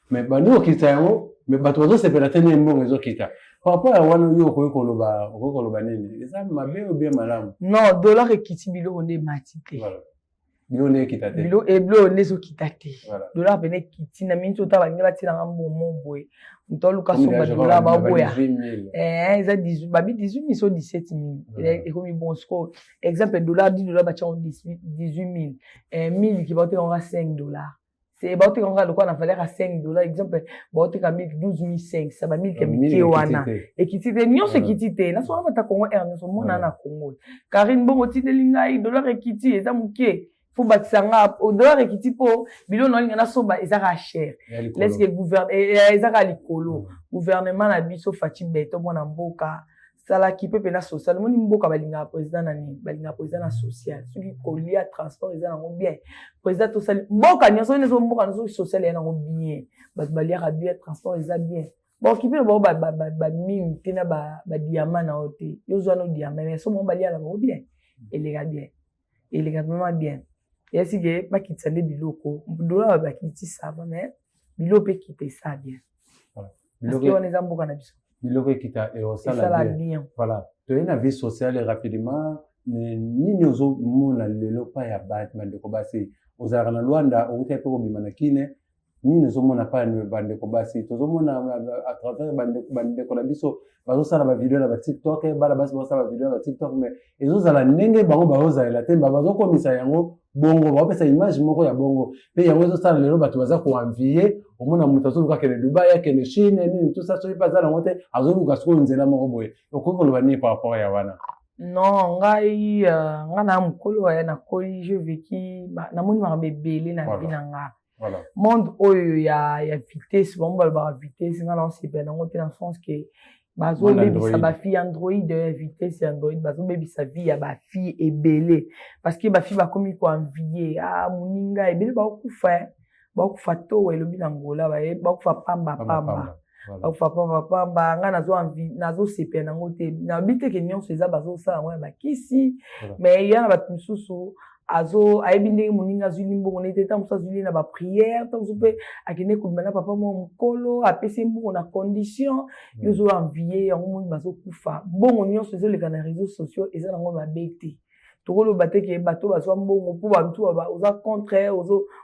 C: mais bandi kokitisa yango, mais bato bazosepela te nde mbongo ezokita. Par rapport ya wana, yo okoki koloba nini? Eza mabe ou bien malamu?
A: Non, dollar ekiti, biloko nde emati te.
C: Biloko nde ekita te.
A: Biloko nde ezokita te. Dollar pene ekiti na miniti ota balingi batielanga mbongo boye, moto aluka somba dollar, baboya. Eza babi 18 000 so 17 000 ekomi. Bon, siko exemple dollar 10 dollar, batiango 18 000, miliki baoteka yango 5 dollar, baoteka yango lokola na valeur ya 5 dollar. Exemple, baoteka miliki 12 500, bamiliki ya mike wana ekiti te, nyonso ekiti te. Nasona bata Congo air nyonso mona na Congo. Karine, bongo otindeli ngai dollar ekiti, eza moke, fo bakisa nga dollar ekiti mpo biloko naolinga nasomba eza kaka cher. Leske eza kaka likolo. Gouvernement na biso, Fatshi Béton, mwana mboka, salaki mpe mpena social. Omoni mboka balingaka président na nini? Balingaka président na social. Soki kolia, transport eza nango bien, président tosali mboka nyonso oyo, mboka nyonso social eya nango bien, bato baliaka bien, transport eza bien, baokipe na bango bamine te na badiamant na yo te. Yo zwa no diamant, mais so bango baliaka bango bien, eleka bien, eleka vraiment bien. Eyasi bakitisa nde biloko, dollar bakitisi, ça va, mais biloko mpe ekita, esala bien, parce que wana eza mboka na biso.
C: Biloko ekita, esala bien. Voilà, toye na vie sociale rapidement. Nini ozomona lelo pa ya bandeko basi? Ozalaka na Lwanda, outi mpe kobima na Kine. Nini ozomona pa bandeko basi? Tozomona à travers bandeko na biso bazosala bavideo na baTikTok, bana basi bazosala bavideo na baTikTok, mais ezozala ndenge bango bazozalela te, bazokomisa yango bongo, baopesa image moko ya bongo mpe yango ezosala lelo bato baza koenvier. Omona moto azoluka akende Dubai, akende Chine, nini, tout ça. Soki mpe aza nango te, azoluka sikoyo nzela moko boye. Okoki koloba nini par rapport ya wana?
A: Non, ngai ngai na mokolo aya nakoli, je vécu, namoni makambo ebele na vie na nga. Monde oyo ya vitesse, bango balobaka vitesse, ngai naosepela nango te, na sens ke bazobebisa bafille. Android ya vitesse ya Android bazobebisa vie ya bafille ebele, parce que bafille bakomi koenvier ah moninga. Ebele bakokufa, bakokufa towa elobi na Ngola, bakokufa pamba pamba, bakufa pamba pamba. Ngai nazosepela nango te. Nayebi te ke nyonso eza bazosala yango ya bakisi, mais ya na bato mosusu azo ayebi ndenge moninga azwili mbongo nete. Ntango mosusu azwili na baprière, ntango mosusu mpe akende kobima na papa moko mokolo, apesi ye mbongo na condition, yo ozo envier yango. Moni bazokufa. Mbongo nyonso ezoleka na réseaux sociaux eza nango mabe te. Tokoloba te ke bato bazwa mbongo mpo bato oza contre,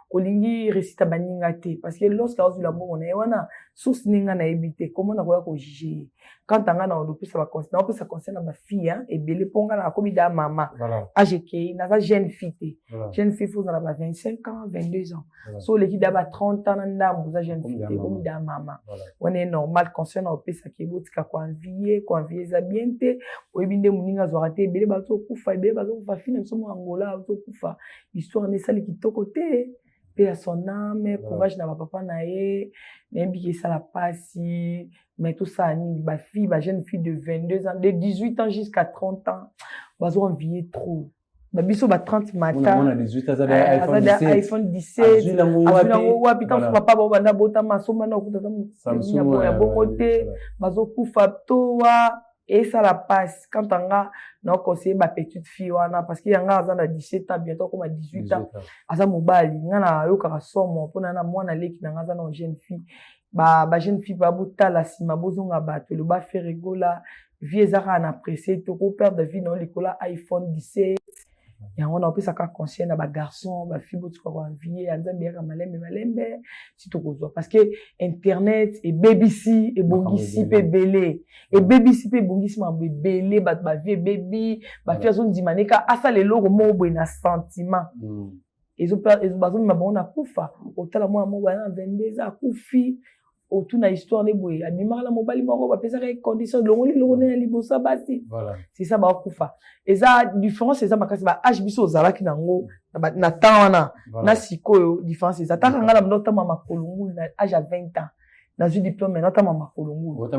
A: olingi réussite ya baninga te, parce que lorsque azwila mbongo na ye wana, source ndenge ngai nayebi te comment nakoya kojuger ye. Quant à ngai, na opesa baconseil, naopesa conseil na bafille ebele, mpo ngai nakomi da mama, age ekei, naza jeune fille te. Jeune fille fo ozala ba 25 ans, 22 ans. So oleki da ba 30 ans na ndambo, oza jeune fille te, ekomi da mama. Wana ye normal. Conseil na opesaki, botika koenvier. Koenvier eza bien te. Oyebi nde moninga azwaka te. Ebele bazokufa, ebele bazokufa. Fille na biso mo Angola azokufa, histoire na esali kitoko te, mpe ya son âme. Courage na bapapa na ye. Nayebi ke esala pasi, mais tosala nini? Bafille, bajeune fille de 22 ans, de 18 ans jusqu'à 30 ans, bazo envier trop. Babiso ba 30 mata aza iPhone 17, azwi yango wapi? Ntango papa bao banda botama, asomba na okuta ya bongo te. Bazokufa towa, esala pasi. Quant à nga, naoconseille bapetite fille wana, parce que yanga aza na 17 ans, bientôt akoma 18 ans, aza mobali. Nga nayokaka somo mpona na mwana leki na nga aza na jeune fille. Bajeune fille babotala nsima, bozonga bato. Eloba Ferre Gola, vie eza kaka na presse te, okoperdre vie na yo likolo ya iPhone 17. Yango na opesaka conseil na bagarçon, bafille, botika koenvier. Ya Nzambe yaka malembe malembe si tokozwa, parce que internet ebebisi, ebongisi mpe ebele, ebebisi mpe ebongisi makambo ebele. Bato bavie ebebi, bafille azondima neka asala eloko moko boye na sentiment, bazomema bango na kufa. Otala mwana moko baya na 22 akufi, otuna histoire nde boye, abimaka na mobali moko, bapesaka ye condition, longoli eloko nde na liboso ya basi. C'est ça, bakufa. Eza différence, eza makasi. Ba age biso ozalaki nango na temps wana na sikoyo, différence eza. Taka ngai na bando otama makolo ngulu na age ya 20 ans, nazwi diplôme, natama makolo ngulu,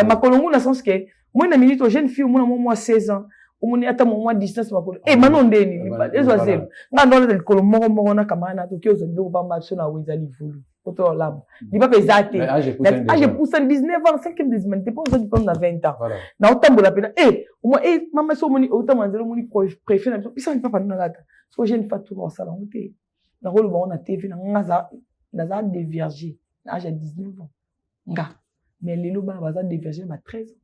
A: makolo ngulu na sens ke moi na minute jeune fille, omona mwa 16 ans. Omoni ata mwa distance makolo e mano ndeni ezwa zelo. Nga ndo likolo moko moko na camarade na toki ozwa biloko pamba biso na wenza livulu poto olamba. Lipapa eza te. Âge epusani, 19 ans, 5e des humanités, mpo ozwa diplôme na 20 ans. Na otambola pena e omoi e mama so omoni otambola nzela, omoni préfet na biso, bisa lipapa nino nalata. So jeune fatura osala yango te, nakoloba ngo na TV na nga, naza dévierge na âge ya 19 ans nga, mais lelo bana baza dévierge na ba 13 ans.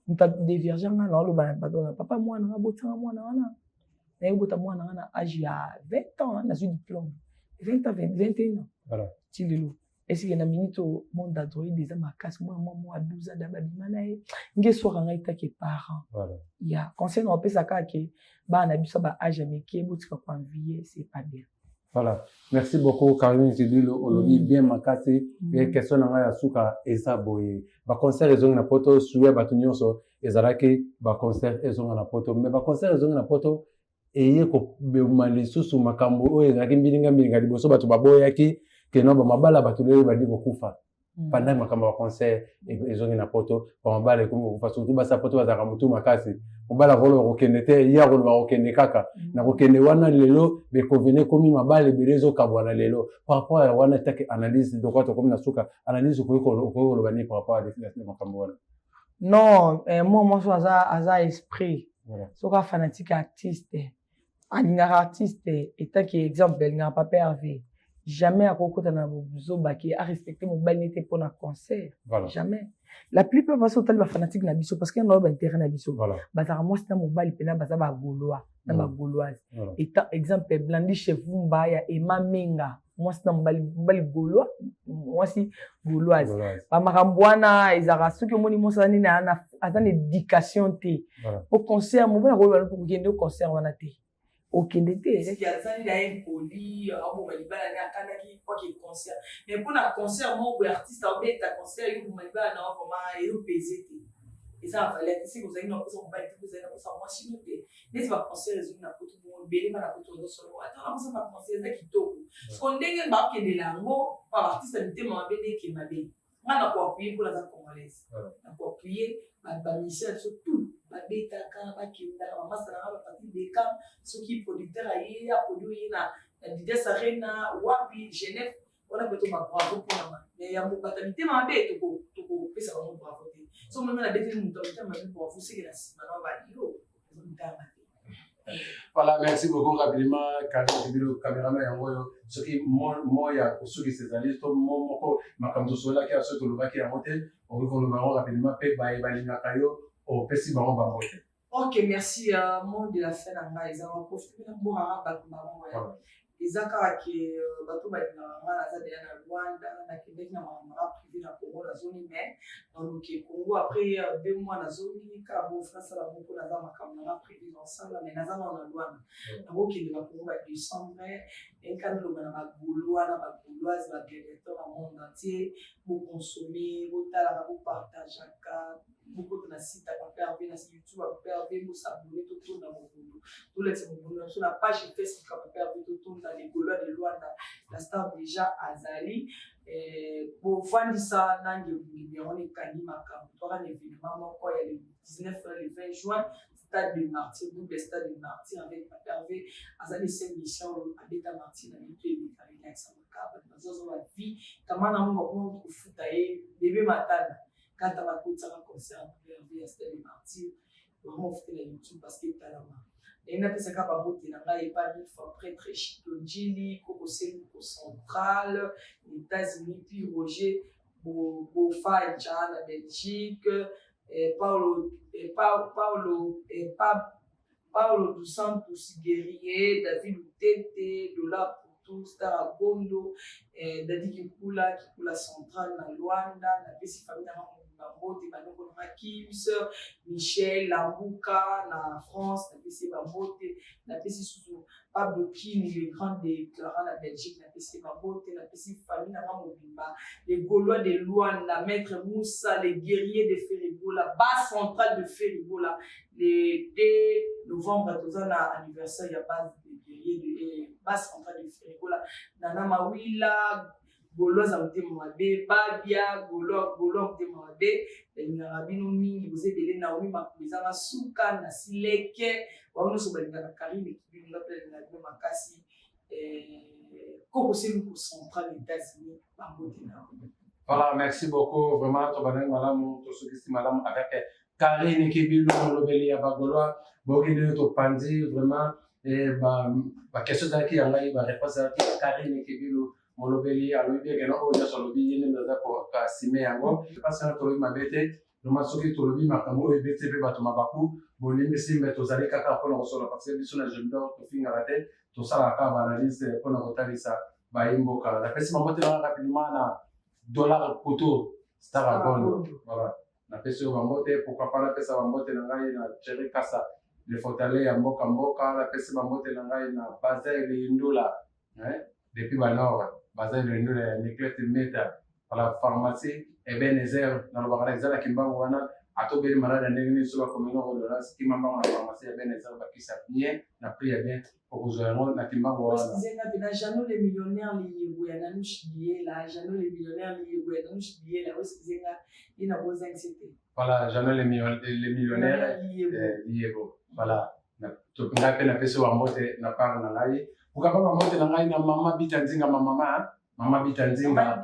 A: Moto adévierge nga, naoloba na bato na papa mwana nga, botisanga mwana wana, nayebota mwana nga na âge ya 20 ans, nazwi diplôme 20 ans, 21 ans. Ti lelo esike na minute oyo, monde android eza makasi. Mwana mwa 12 ans da babima na ye, nge eswaka ngai take parent ya conseil na opesa kaka ke bana na biso ba âge ya mike, botika koenvier, c'est pas bien.
C: Voilà, merci beaucoup Caroline Zidilo, olobi bien makasi. Question na ngai ya suka eza boye: baconcert ezongi na Poto, suya bato nyonso ezalaki baconcert ezonga na Poto, mais baconcert ezongi na Poto eye kobema lisusu makambo oyo ezalaki mbilinga mbilinga liboso. Bato baboyaki keno bamabala, bato lelo bandi kokufa pendant makambo ya concert ezongi na Poto. Bamabala ekomi kokufa, surtout basi Poto bazalaka motu makasi. Mobala akoloba kokende te, ye akoloba kokende kaka na kokende wana. Lelo bekovene ekomi mabala ebele ezokabwana lelo par rapport ya wana. Take analyse lokwa, tokomi na suka analyse, okoki koloba nini par rapport ya makambo wana?
A: Non, moi mwasi aza esprit. Soki afanatique artiste, alingaka artiste, etaki exemple, alingaka papa Hervé, jamais akokota na bozoba ke arespecte mobali nete mpona concert. Jamais. La plupart, basi otali bafanatique na biso, parce que yango baintérêt na biso, bazalaka mwasi na mobali mpena baza bagaulois na bagauloise. Etant exemple, Blandi Chevumba ya Ema Menga, mwasi na mobali, mobali gaulois, mwasi gauloise. Bamakambo wana ezalaka soki omoni mwasi aza nini, aza na éducation te. Po concert, mobali akoloba mpo kokende concert wana te, okende te. Azali na ye impoli, aboma libala ne, akandaki kwaki concert, mais mpona concert moko boye artiste abeta concert, yo boma libala na vraiment ezopese te, eza na valeur te. Soki ozali na kosa mobali te, ozali na kosa mwasi no te. Neti baconcert ezongi na Poto bongo, ebele bana Poto bazosala ata na kosa baconcert eza kitoko. Siko ndenge bakendela yango pa baartiste ya mitema mabe nde eke mabe. Nga na koappuyer mpo naza congolaise, na koappuyer bamusicien na biso tout babetaka, bakendaka, bamasa nanga bapati deka. Soki producteur aye aproduire ye na Adidas Arena wapi, Genève wana, mpe to babravo mpona nga. Mais ya bato ya mitema mabe, tokopesa bango bravo te. So meme nabeteli moto ya motema mabe bravo, seke na nsima na bayo eza motema mabe.
C: Voilà, merci beaucoup. Rapidement, Karine Kibilo, caméraman yango oyo, soki mo ya kosukisa ezali to mo moko makambo tosololaki ya soki tolobaki yango te, okoki koloba yango rapidement mpe baye balingaka yo, opesi bango bango te.
A: Ok, merci. Mot de la fin na ngai eza profite mpe nabokaka bato bango. Eza kaka ke bato balingaka nga, naza deya na Rwanda, nakendaki na makambo nanga privé na Congo, nazongi, mais naluki Congo après 2 mois, nazongi kaka bo nasala moko, naza makambo nanga privé nasala, mais naza nao na Lwanda, nakokende bakongo ba décembre. Enka naloba na bagaulois na bagauloise, bagladiateur na monde entier, boconsommer, botalaka, bopartageaka, bokota na site ya Papa Hervé, na YouTube ya Papa Hervé, bos'abonner, totonda mobondo, tolakisa mobondo na biso na page Facebook ya Papa Hervé, totonda les Gaulois de Luanda. La star déjà azali bovandisa nange ebungi yango wana ekangi makambo. Toka na événement moko ya le 19 na le 20 juin, stade de Martyr, double stade de Martyr avec Papa Hervé. Azali se mission oyo abeta Martyr na mitu ebeta, elakisa makaba, bato bazozwa bavie kama na mo, bakoma kofuta ye bebe matanda kata bakotisaka concert ya Papa Hervé ya stade de Martyr, vraiment ofutela YouTube parce que etalama. Ndenge napesaka bambote na ngai epa mille fois prêtre Chito Njili Kokoseluko central États-Unis, puis Roger Bofaja na Belgique, Paulo, Paulo, Paulo dos Santos Guerrier, David Utete, Dollar pour tout, Star Agondo, Dadi Kikula, Kikula Central na Luanda, napesi famille na bambote, bandeko nanga Kims, Michel Lambuka na France, napesi bambote, napesi susu Pablo Kini, le grand de Clara na Belgique, napesi bambote, napesi famille nanga mobimba, les Gaulois de Luanda, Maître Moussa, les guerriers de Feribola, base centrale de Feribola. Le 2 novembre toza na anniversaire ya base de guerrier de base centrale de Feribola, Nana Mawila. Gauloise ya motema mabe, Babia, Gaulois, Gaulois ya motema mabe, nalingaka bino mingi, boza ebele, Naomi Makulu ezanga suka, na Sileke, bango nyonso balingaka Carine Kibilu, nga pe nalingaka bino makasi. Eh, Koko Seluku Central États-Unis, bambote na yo.
C: Voilà, merci beaucoup. Vraiment, tobandaki malamu, tosukisi malamu avec Carine Kibilu, molobeli ya ba Gaulois. Boyoki ndenge topanzi vraiment eh, ba ba question ezalaki ya ngai, ba réponse ezalaki ya Carine Kibilu. Molobeli alobi bien que non oyo nyonso alobi ye nde aza ko assumer yango. Parce que tolobi mabe te, vraiment soki tolobi makambo oyo ebeti mpe bato mabaku, bolimbisi mais tozali kaka mpona kosolola parce que biso na Gemidor tofingaka te, tosalaka kaka ba analyse mpona kotalisa bayi mboka. Napesi bambote na nga rapidement na Dollar Poto Star Agondo. Voilà. Napesi yo bambote, pourquoi pas napesa bambote na ngai na Thierry Kasa le fotale ya mboka mboka, napesi bambote na ngai na Bazaire Indula hein, depuis ba nord baza lendula ya Niclette Meta voilà pharmacie Ebenezer nalobaka na eza na Kimbangu wana ata obeli malade ya ndenge nini soki bakomi na ordonnance kima mbango na pharmacie ya Ebenezer bakisa bien na prix ya bien okozwa yango na Kimbangu wana.
A: Excusez nga pena Jeannot le millionnaire liyebo ya Nanouche Biyela Jeannot le millionnaire liyebo ya Nanouche Biyela excusez nga ye na bozangisi te.
C: Voilà Jeannot le millionnaire liyebo voilà ngai mpe napesi yo bambote na part na ngai pourquoi pas bambote na ngai na mama Bita Nzinga ma mama mama Bita Nzinga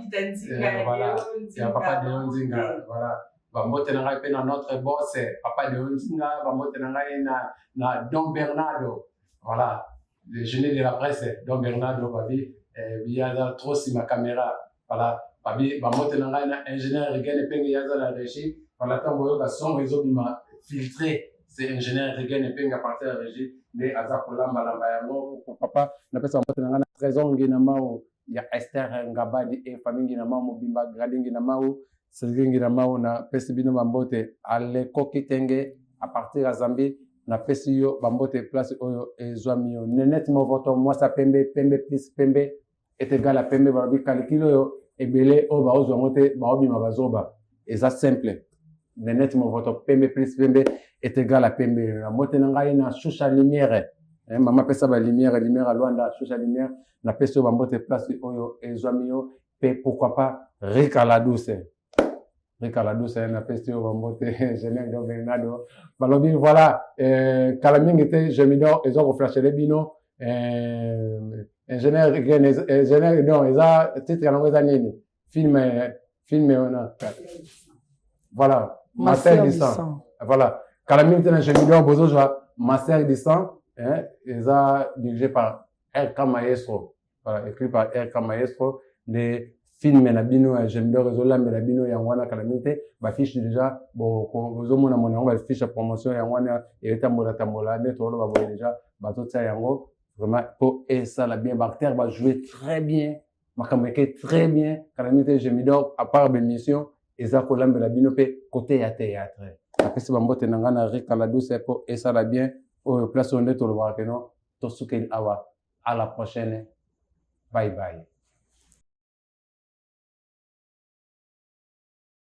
C: voilà ya papa Deo Nzinga voilà bambote na ngai mpe na notre boss papa Deo Nzinga bambote na ngai na, na Don Bernardo voilà le génie de la presse Don Bernardo babi eh, biyaza trop nsima caméra voilà babi bambote na ngai na ingénieur Regan Epenge yaza na régie voilà ntango oyoka son ezobima filtré c'est ingénieur Regan Epenge à partir ya régie nde aza kolambalamba yango papa napesa bambote na ngai na Trésor Ngina Mao ya Esther Ngabadi e famille Ngina Mao mobimba Gradi Ngina Mao Sylvie Ngina Mao napesi bino bambote Aleko Kitenge à partir ya Zambie napesi yo bambote place oyo ezwami yo Nenette Movoto mwasa pembe pembe plus pembe est égal à pembe balobi calcul oyo ebele oyo baozwa yango te baobima bazoba eza simple Nenette Movoto pembe plus pembe est égal à pembe na mbote na ngai na Shusha Lumière eh, mama pesa ba lumière lumière à Luanda Shusha Lumière napesi yo bambote place oyo ezwami yo pe pourquoi pas Rika la douce Rika la douce napesi yo bambote Genève do Bernardo balobi voilà eh, kala mingi te Gemidor eza koflashele bino eh, ingénieur ingénieur non eza titre yango eza nini film film wana voilà Marcel du sang voilà kala mingi te na Gemidor bozozwa Marcel du sang hein, eza dirigé par RK Maestro voilà écrit par RK Maestro nde film na bino ya Gemidor ezolambela bino yango wana kala mingi te bafiche déjà bozomona mona yango bafiche ya promotion yango wana etambola tambola nde toloba boye déjà bazotia yango vraiment mpo esala bien baacteur bajoue très bien makambo eke très bien kala mingi te Gemidor à part bémission eza kolambela bino mpe côté ya théâtre napesi bambote na ngai na Rika la douce mpo esala bien oyo place oyo nde tolobaka keno tosukeli awa à la prochaine bye bye.